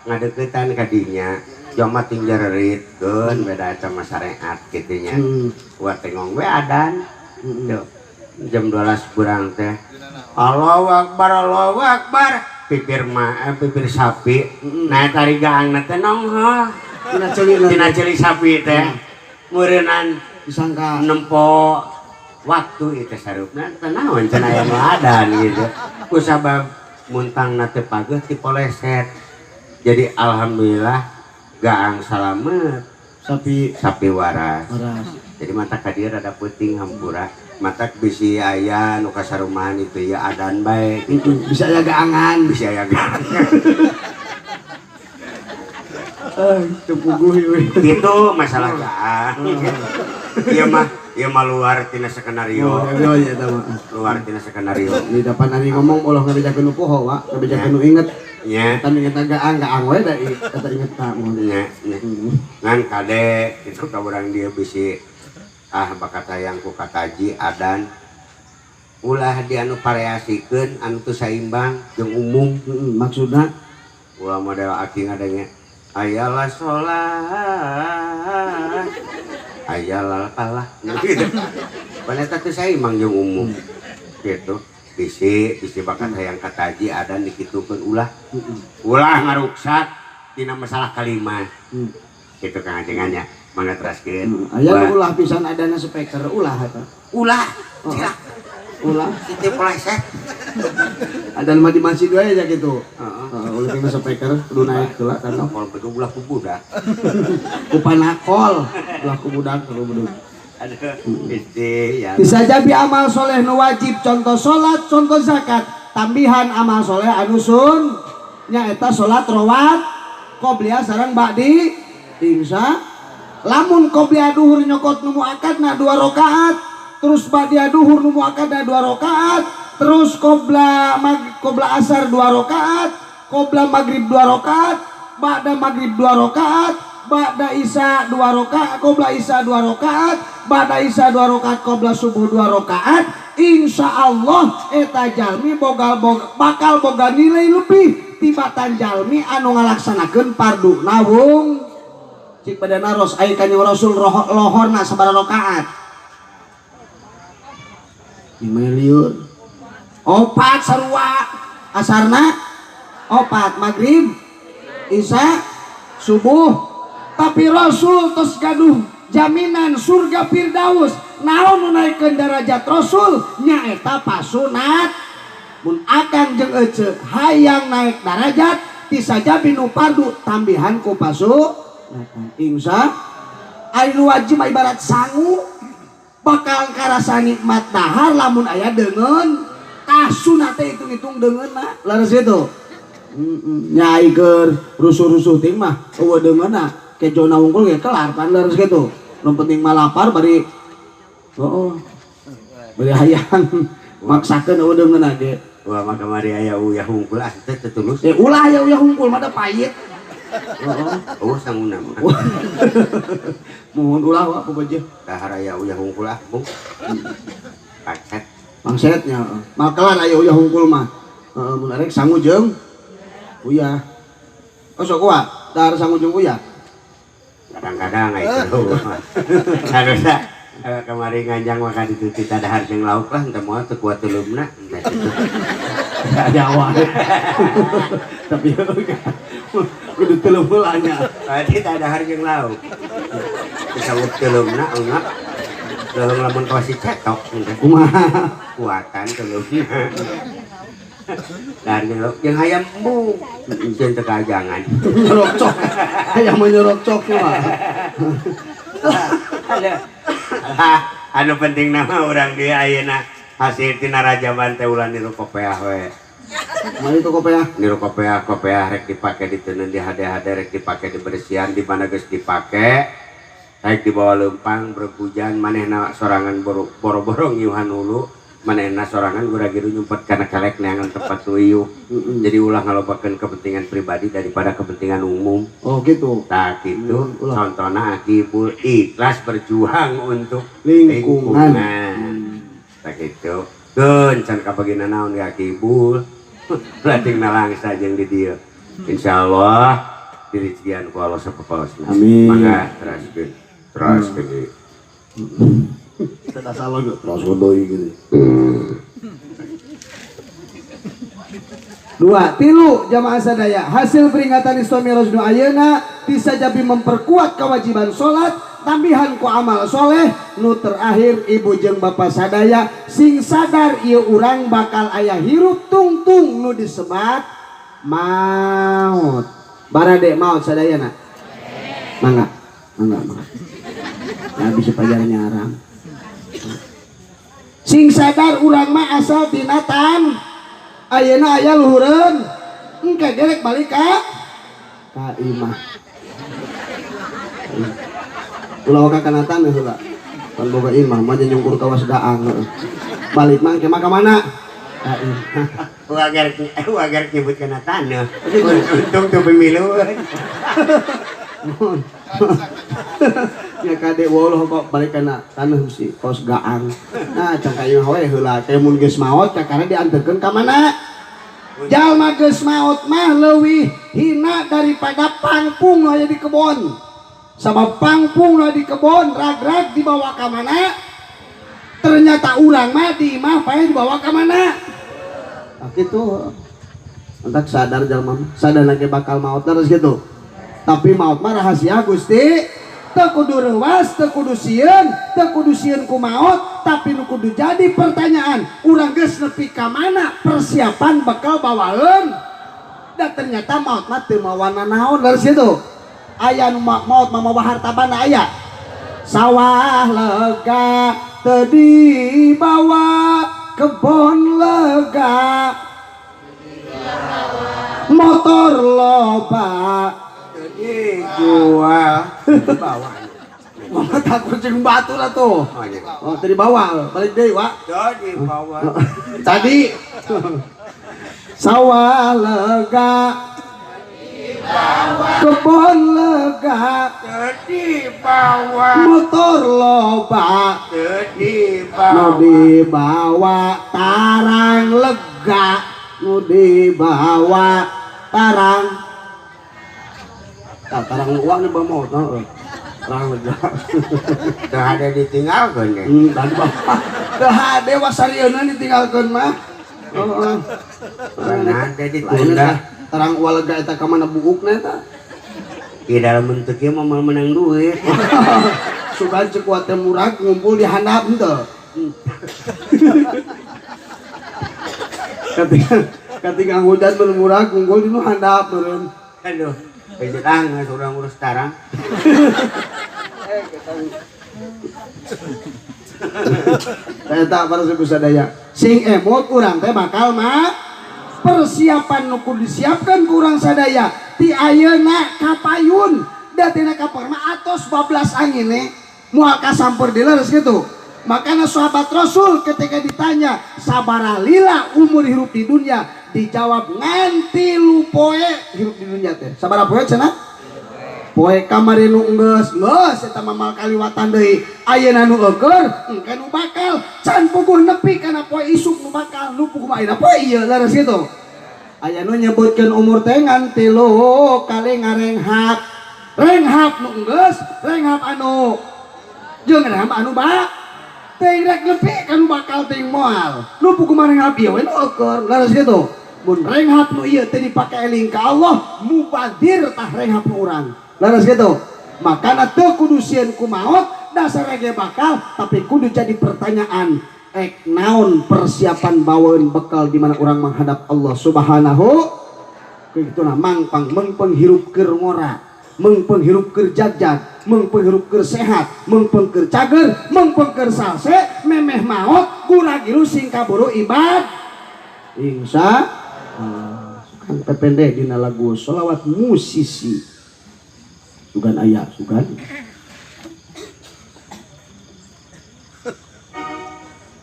ngadeukeutan ka dinya joma ting jareritkeun beda eta mah syariat kitu nya. Wa tengong we adan. Jam 12 kurang teh Allahu Akbar Allahu Akbar pipir ma pipir sapi. Nah tari gaangna teh nonghol tina ceuli tina ceuli sapi teh meureunnan disangka nempo waktu itu sarupna teh naon cenah aya nu adan gitu kusabab muntangna teh pageuh dipoleset. Jadi alhamdulillah gaang salamet sapi sapi waras. Jadi mata ka dieu rada peuting hampura mata bisi aya nu kasarumahan itu ya adan bae gitu. Bisa aya gaangan, bisa aya gaangan. Teu puguh ieu. Gitu masalah gaang. Ieu mah luar tina skenario. Oh, iya eta mah. Luar tina skenario. Di depan ari ngomong ulah ngabejakeun nu poho, Wak, ngabejakeun nu inget. Nya. Eta inget gaang, gaang we da eta inget ta mun. Nya, nya. Ngan kade kitu ka urang dieu bisi ah bakat hayang ku kataji adan ulah di anu variasikeun anu teu saimbang jeung umum. Maksudna ulah model aki ngadenge ayalah sholat ayalah kalah gitu pan eta teu saimbang jeung umum gitu. Bisi bisi bakat hayang kataji adan dikitukeun ulah ulah ngaruksak dina masalah kalimat gitu Kang Ajengannya. Mangga teraskeun. Aya ulah pisan adana speaker ulah eta. Ulah. Cila. Ulah. Situ pleset. Adan mah di masjid wae aja gitu. Heeh. Ulah tinggal speaker kudu naik heula kan. Kalau betul ulah ku budak. Ku panakol ulah ku budak ku budak. Aduh, istri ya. Bisa jadi amal soleh nu wajib contoh salat, contoh zakat, tambihan amal soleh anu sun nyaeta salat rawat qobliyah sareng ba'di insya. Lamun qobliyah duhur nyokot nu muakkadna 2 rakaat, terus ba'diyah duhur nu muakkadna 2 rakaat, terus qobla asar 2 rakaat, qobla maghrib 2 rakaat, ba'da maghrib 2 rakaat, ba'da isya 2 rakaat, qobla isya 2 rakaat, ba'da isya 2 rakaat, qobla subuh 2 rakaat, insya Allah eta jalmi bakal boga nilai lebih tibatan jalmi anu ngalaksanakeun fardu nawung. Cik pada naros ai kanjeng Rasul lohorna sabaraha rakaat? Gimana liur? 4 sarua asarna 4 maghrib isya subuh. Tapi Rasul tos gaduh jaminan surga Firdaus. Naon nu naikeun darajat Rasul nyaeta pasunat. Mun akang jeung ece hayang naik darajat tisajabi nu fardu tambihan ku pasu. Insya anu wajib ibarat sangu bakal karasa nikmat dahar lamun aya deungeun tah sunat teh hitung-hitung deungeunna leres kitu. Nyai keur rusuh-rusuh ting mah eueuh deungeunna kejona wungkul ge kelar pan leres kitu. Nu penting mah lapar bari heuh bari hayang maksakeun eueuh deungeunna ge. Wah mah kamari aya uyah hungkul ah teh teu tulus. Ulah aya uyah hungkul mah da pahit. Oh, sanguna mah. Mohon ulah wa pokoknya. Dahar aya uyah hungkul ah, Bung. Pangset. Pangsetnya, makalan aya uyah hungkul mah. Heeh, mun arek sangu jeung uyah. Oh sok wa, dahar sangu jeung uyah. Kadang-kadang aya itu. Harusna kamari nganjang mah ka ditu tita dahar jeung lauk lah, teu moal teu kuat teuleumna. Jawa. Tapi kudu teuleum heula nya. Tadi tah dahar jeung lauk. Disawut teuleumna eungap. Leuheung lamun kawas cetok kumaha? Kuatan teuleumna. Dahar jeung lauk jeung hayam embung. Jeung teu kajangan. Nyorokcok. Hayam mah nyorokcok mah. Anu penting nama urang dieu ayeuna hasil tina rajaban teh ulah niru kopeah we. Mari itu kopeah. Niru kopeah, kopeah rek dipake diteundeun di hade-hade rek dipake dibersihan di mana geus dipake. Rek dibawa leumpang berhujan manehna sorangan boro-boro ngiuhan hulu. Manehna sorangan gura-giru nyumpet kana kelek neangan tempat tuyuh. Jadi ulah ngalobakeun kepentingan pribadi daripada kepentingan umum. Oh gitu. Tah gitu. Ulah. Contohna Akibul ikhlas berjuang untuk lingkungan. Tah gitu. Keun can kabagina naon ge Akibul. Berarti nalangsa jeung di dieu. Insyaallah dirijian ku Allah sapapaosna. Amin. Mangga teraskeun. Teraskeun deui. Tidak salah gitu. Terus deui gitu. Dua, tilu jamaah sadaya. Hasil peringatan Isra Mi'raj nu ayeuna bisa jadi memperkuat kewajiban salat, tambihan ku amal soleh. Nu terakhir ibu jeung bapak sadaya sing sadar ieu urang bakal aya hirup tungtung nu disebat maut. Barade maut sadayana. Mangga, mangga, mangga. Nah, bisa pajar nyarang. Sing sadar urang mah asal tina tan. Ayeuna aya luhureun. Engke gerek balik ka imah. Ulah ka kana taneuh heula. Pan boga imah mah nyungkur kawas daang heeh. Balik mah engke mah ka mana? Ka imah. Wagar nyebut kana taneuh. Untung tuh pemilu. Ya kade woloh kok balik kana taneuh si kos gaang. Nah, can ka imah we heula. Teh mun geus maot kakara dianterkeun ka mana? Jalma geus maot mah leuwih hina daripada pangpung nu aya di kebon. Sabab pangpung nu aya di kebon rag-rag dibawa ka mana? Ternyata urang mah di imah pae dibawa ka mana? Tah kitu. Entak sadar jalma mah, sadar lagi bakal maot terus gitu. Tapi maot mah rahasia Gusti. Teu kudu reuwas, teu kudu sieun, teu kudu sieun ku maot, tapi nu kudu jadi pertanyaan, urang geus nepi ka mana persiapan bakal bawaeun? Dan ternyata maot mah teu mawana naon leres kitu. Aya nu maot mah mawa harta banda aya. Sawah lega teu dibawa, kebon lega, motor loba dijual bawa. Mama takut jeung batu lah tuh. Oh, iya. Oh, tadi bawa, balik deui, Wak. Tadi bawa. Tadi sawah lega, kebon lega, tadi bawa, motor loba, tadi bawa, nu dibawa tarang lega, nu dibawa tarang. Tah, tarang uang nih bawa motor. Tarang lega. Teu hade ditinggalkeun ge. Tadi bawa. Teu hade wasarieuna ditinggalkeun mah. Heeh. Karena hade ditunda. Tarang uang lega eta ka mana buukna eta? Di dalam bentuk ieu mah moal menang duit. Sugan ceuk teh murag ngumpul di handap henteu. Ketika hujan bermurag ngumpul di nu handap meureun. Aduh. Bejet ah, nggak urang urus tarang. Saya tak para suku sadaya. Sing emot urang teh bakal mah persiapan nu kudu disiapkan ku urang sadaya. Ti ayeuna kapayun, da tina kapar mah atos bablas angine moal kasamper deui leres kitu. Makanya sahabat Rasul ketika ditanya sabaraha lila umur hirup di dunia, dijawab nganti lu poe hirup di dunia teh. Sabaraha poe cenah? Poe kamari nu geus, geus eta mah mal kaliwatan deui. Ayeuna nu eueur, engke nu bakal can puguh nepi kana poe isuk nu bakal nu puguh mah ayeuna poe ieu leres kitu. Aya nu nyebutkeun umur teh ngan tilu kali ngarenghap. Renghap nu geus, renghap anu jeung renghap anu ba teuing rek nepi ka nu bakal teuing moal. Nu puguh mah renghap ieu we nu eueur leres kitu. Mun renghap nu ieu teh dipake eling ka Allah, mubazir tah renghap nu urang. Leres kitu. Makana teu kudu sieun ku maot, dasar ge bakal, tapi kudu jadi pertanyaan, ek naon persiapan bawaeun bekal di mana urang menghadap Allah Subhanahu. Kitu nah mangpang mengpeng hirup keur ngora, mengpeng hirup keur jagjag, mengpeng hirup keur sehat, mengpeng keur cager, mengpeng keur salse, memeh maot gura-giru sing kaburu ibad. Insya Allah. Kan pepende dina lagu sholawat musisi. Sugan aya, sugan.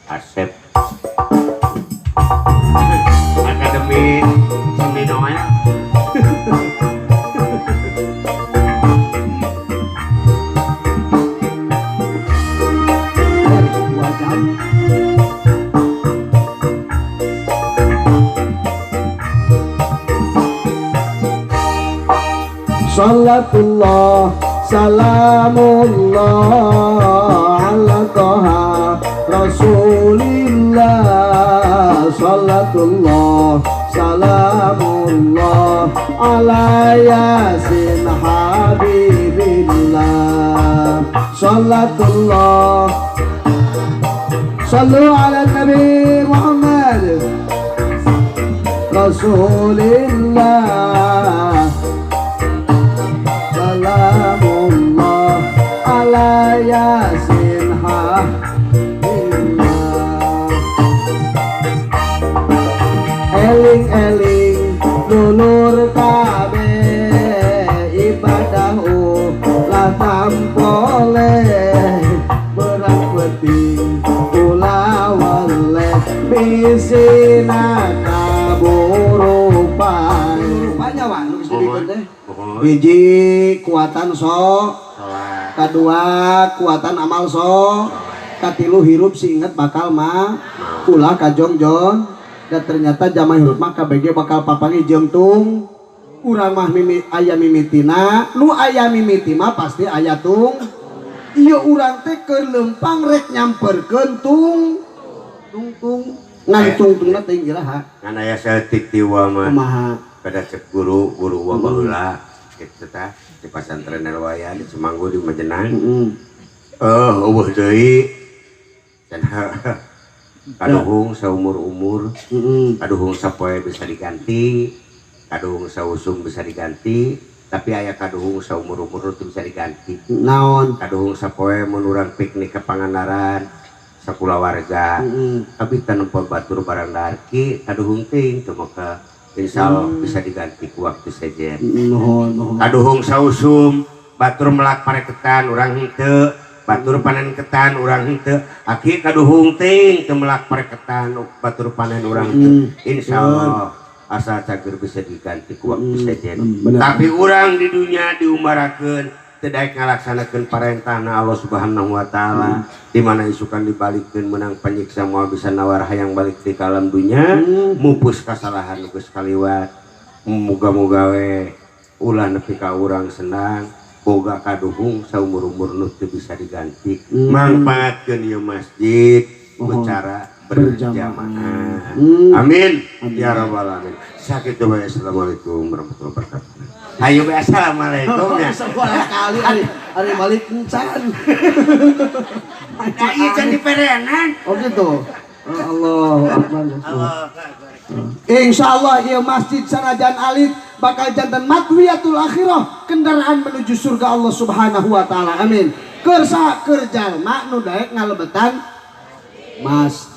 Asep. Salatullah salamullah ala Toha Rasulillah. Salatullah salamullah ala Yasin Habibillah. Salatullah. Sallu ala Nabi Muhammad Rasulillah. Salamullah ala Yasin Habibillah. Eling-eling dulur kabeh, ibadah ulah tampole, berat penting ulah weleh, bisi nakaburupan. Rupanya wah nu geus dibikeun teh. Hiji kuatan so, Sholat. Kedua kuatan amal so, katilu hirup si inget bakal mah ulah kajongjon. Dan ternyata jamaah hirup mah KBG bakal papanggih jeung tung urang mah mimi, aya mimitina nu aya mimiti mah pasti aya tung. Ieu urang teh keur leumpang rek nyamperkeun tung tung tung ngan tungtungna teh iraha. Ngan aya saeutik tiwa mah. Kumaha? Pada cek guru guru wa baheula kitu tah di pasantren Elwaya di Cimanggu di Majenang. Eh, eueuh deui cenah kaduhung saumur-umur, kaduhung sapoe bisa diganti, kaduhung sausum bisa diganti, tapi aya kaduhung saumur-umur teu bisa diganti. Naon? Kaduhung sapoe mun urang piknik ke Pangandaran sakulawarga, tapi tanpa batur barang darki kaduhung teuing teu maka insya Allah bisa diganti ku waktu sejen. Nuhun, nuhun. Kaduhung sausum batur melak pareketan urang henteu, batur panen ketan urang henteu, aki kaduhung teuing teu melak pareketan batur panen urang henteu. Insya Allah asal cager bisa diganti ku waktu sejen. Tapi urang di dunia diumarakeun teu daek ngalaksanakeun parentahna Allah Subhanahu wa taala, di mana isukan dibalikeun menang panyiksa moal bisa nawar hayang balik di alam dunya, mupus kasalahan nu geus kaliwat. Muga-muga we ulah nepi ka urang senang boga kaduhung saumur-umur nu teu bisa diganti. Mangfaatkeun ieu masjid secara Berjamaah. Berjamaah. Amin. Ya rabbal alamin. Sakitu wae. Assalamualaikum warahmatullahi wabarakatuh. Hayu we, assalamualaikum ya. Sebuah kali ari ari balik encan. Nah, ieu can diperenan. Oh gitu. Oh, Allahu Akbar. Insya Allah ieu masjid sanajan alit bakal janten matwiyatul akhirah, kendaraan menuju surga Allah Subhanahu wa taala. Amin. Kersa keur jalma nu daek ngalebetan masjid.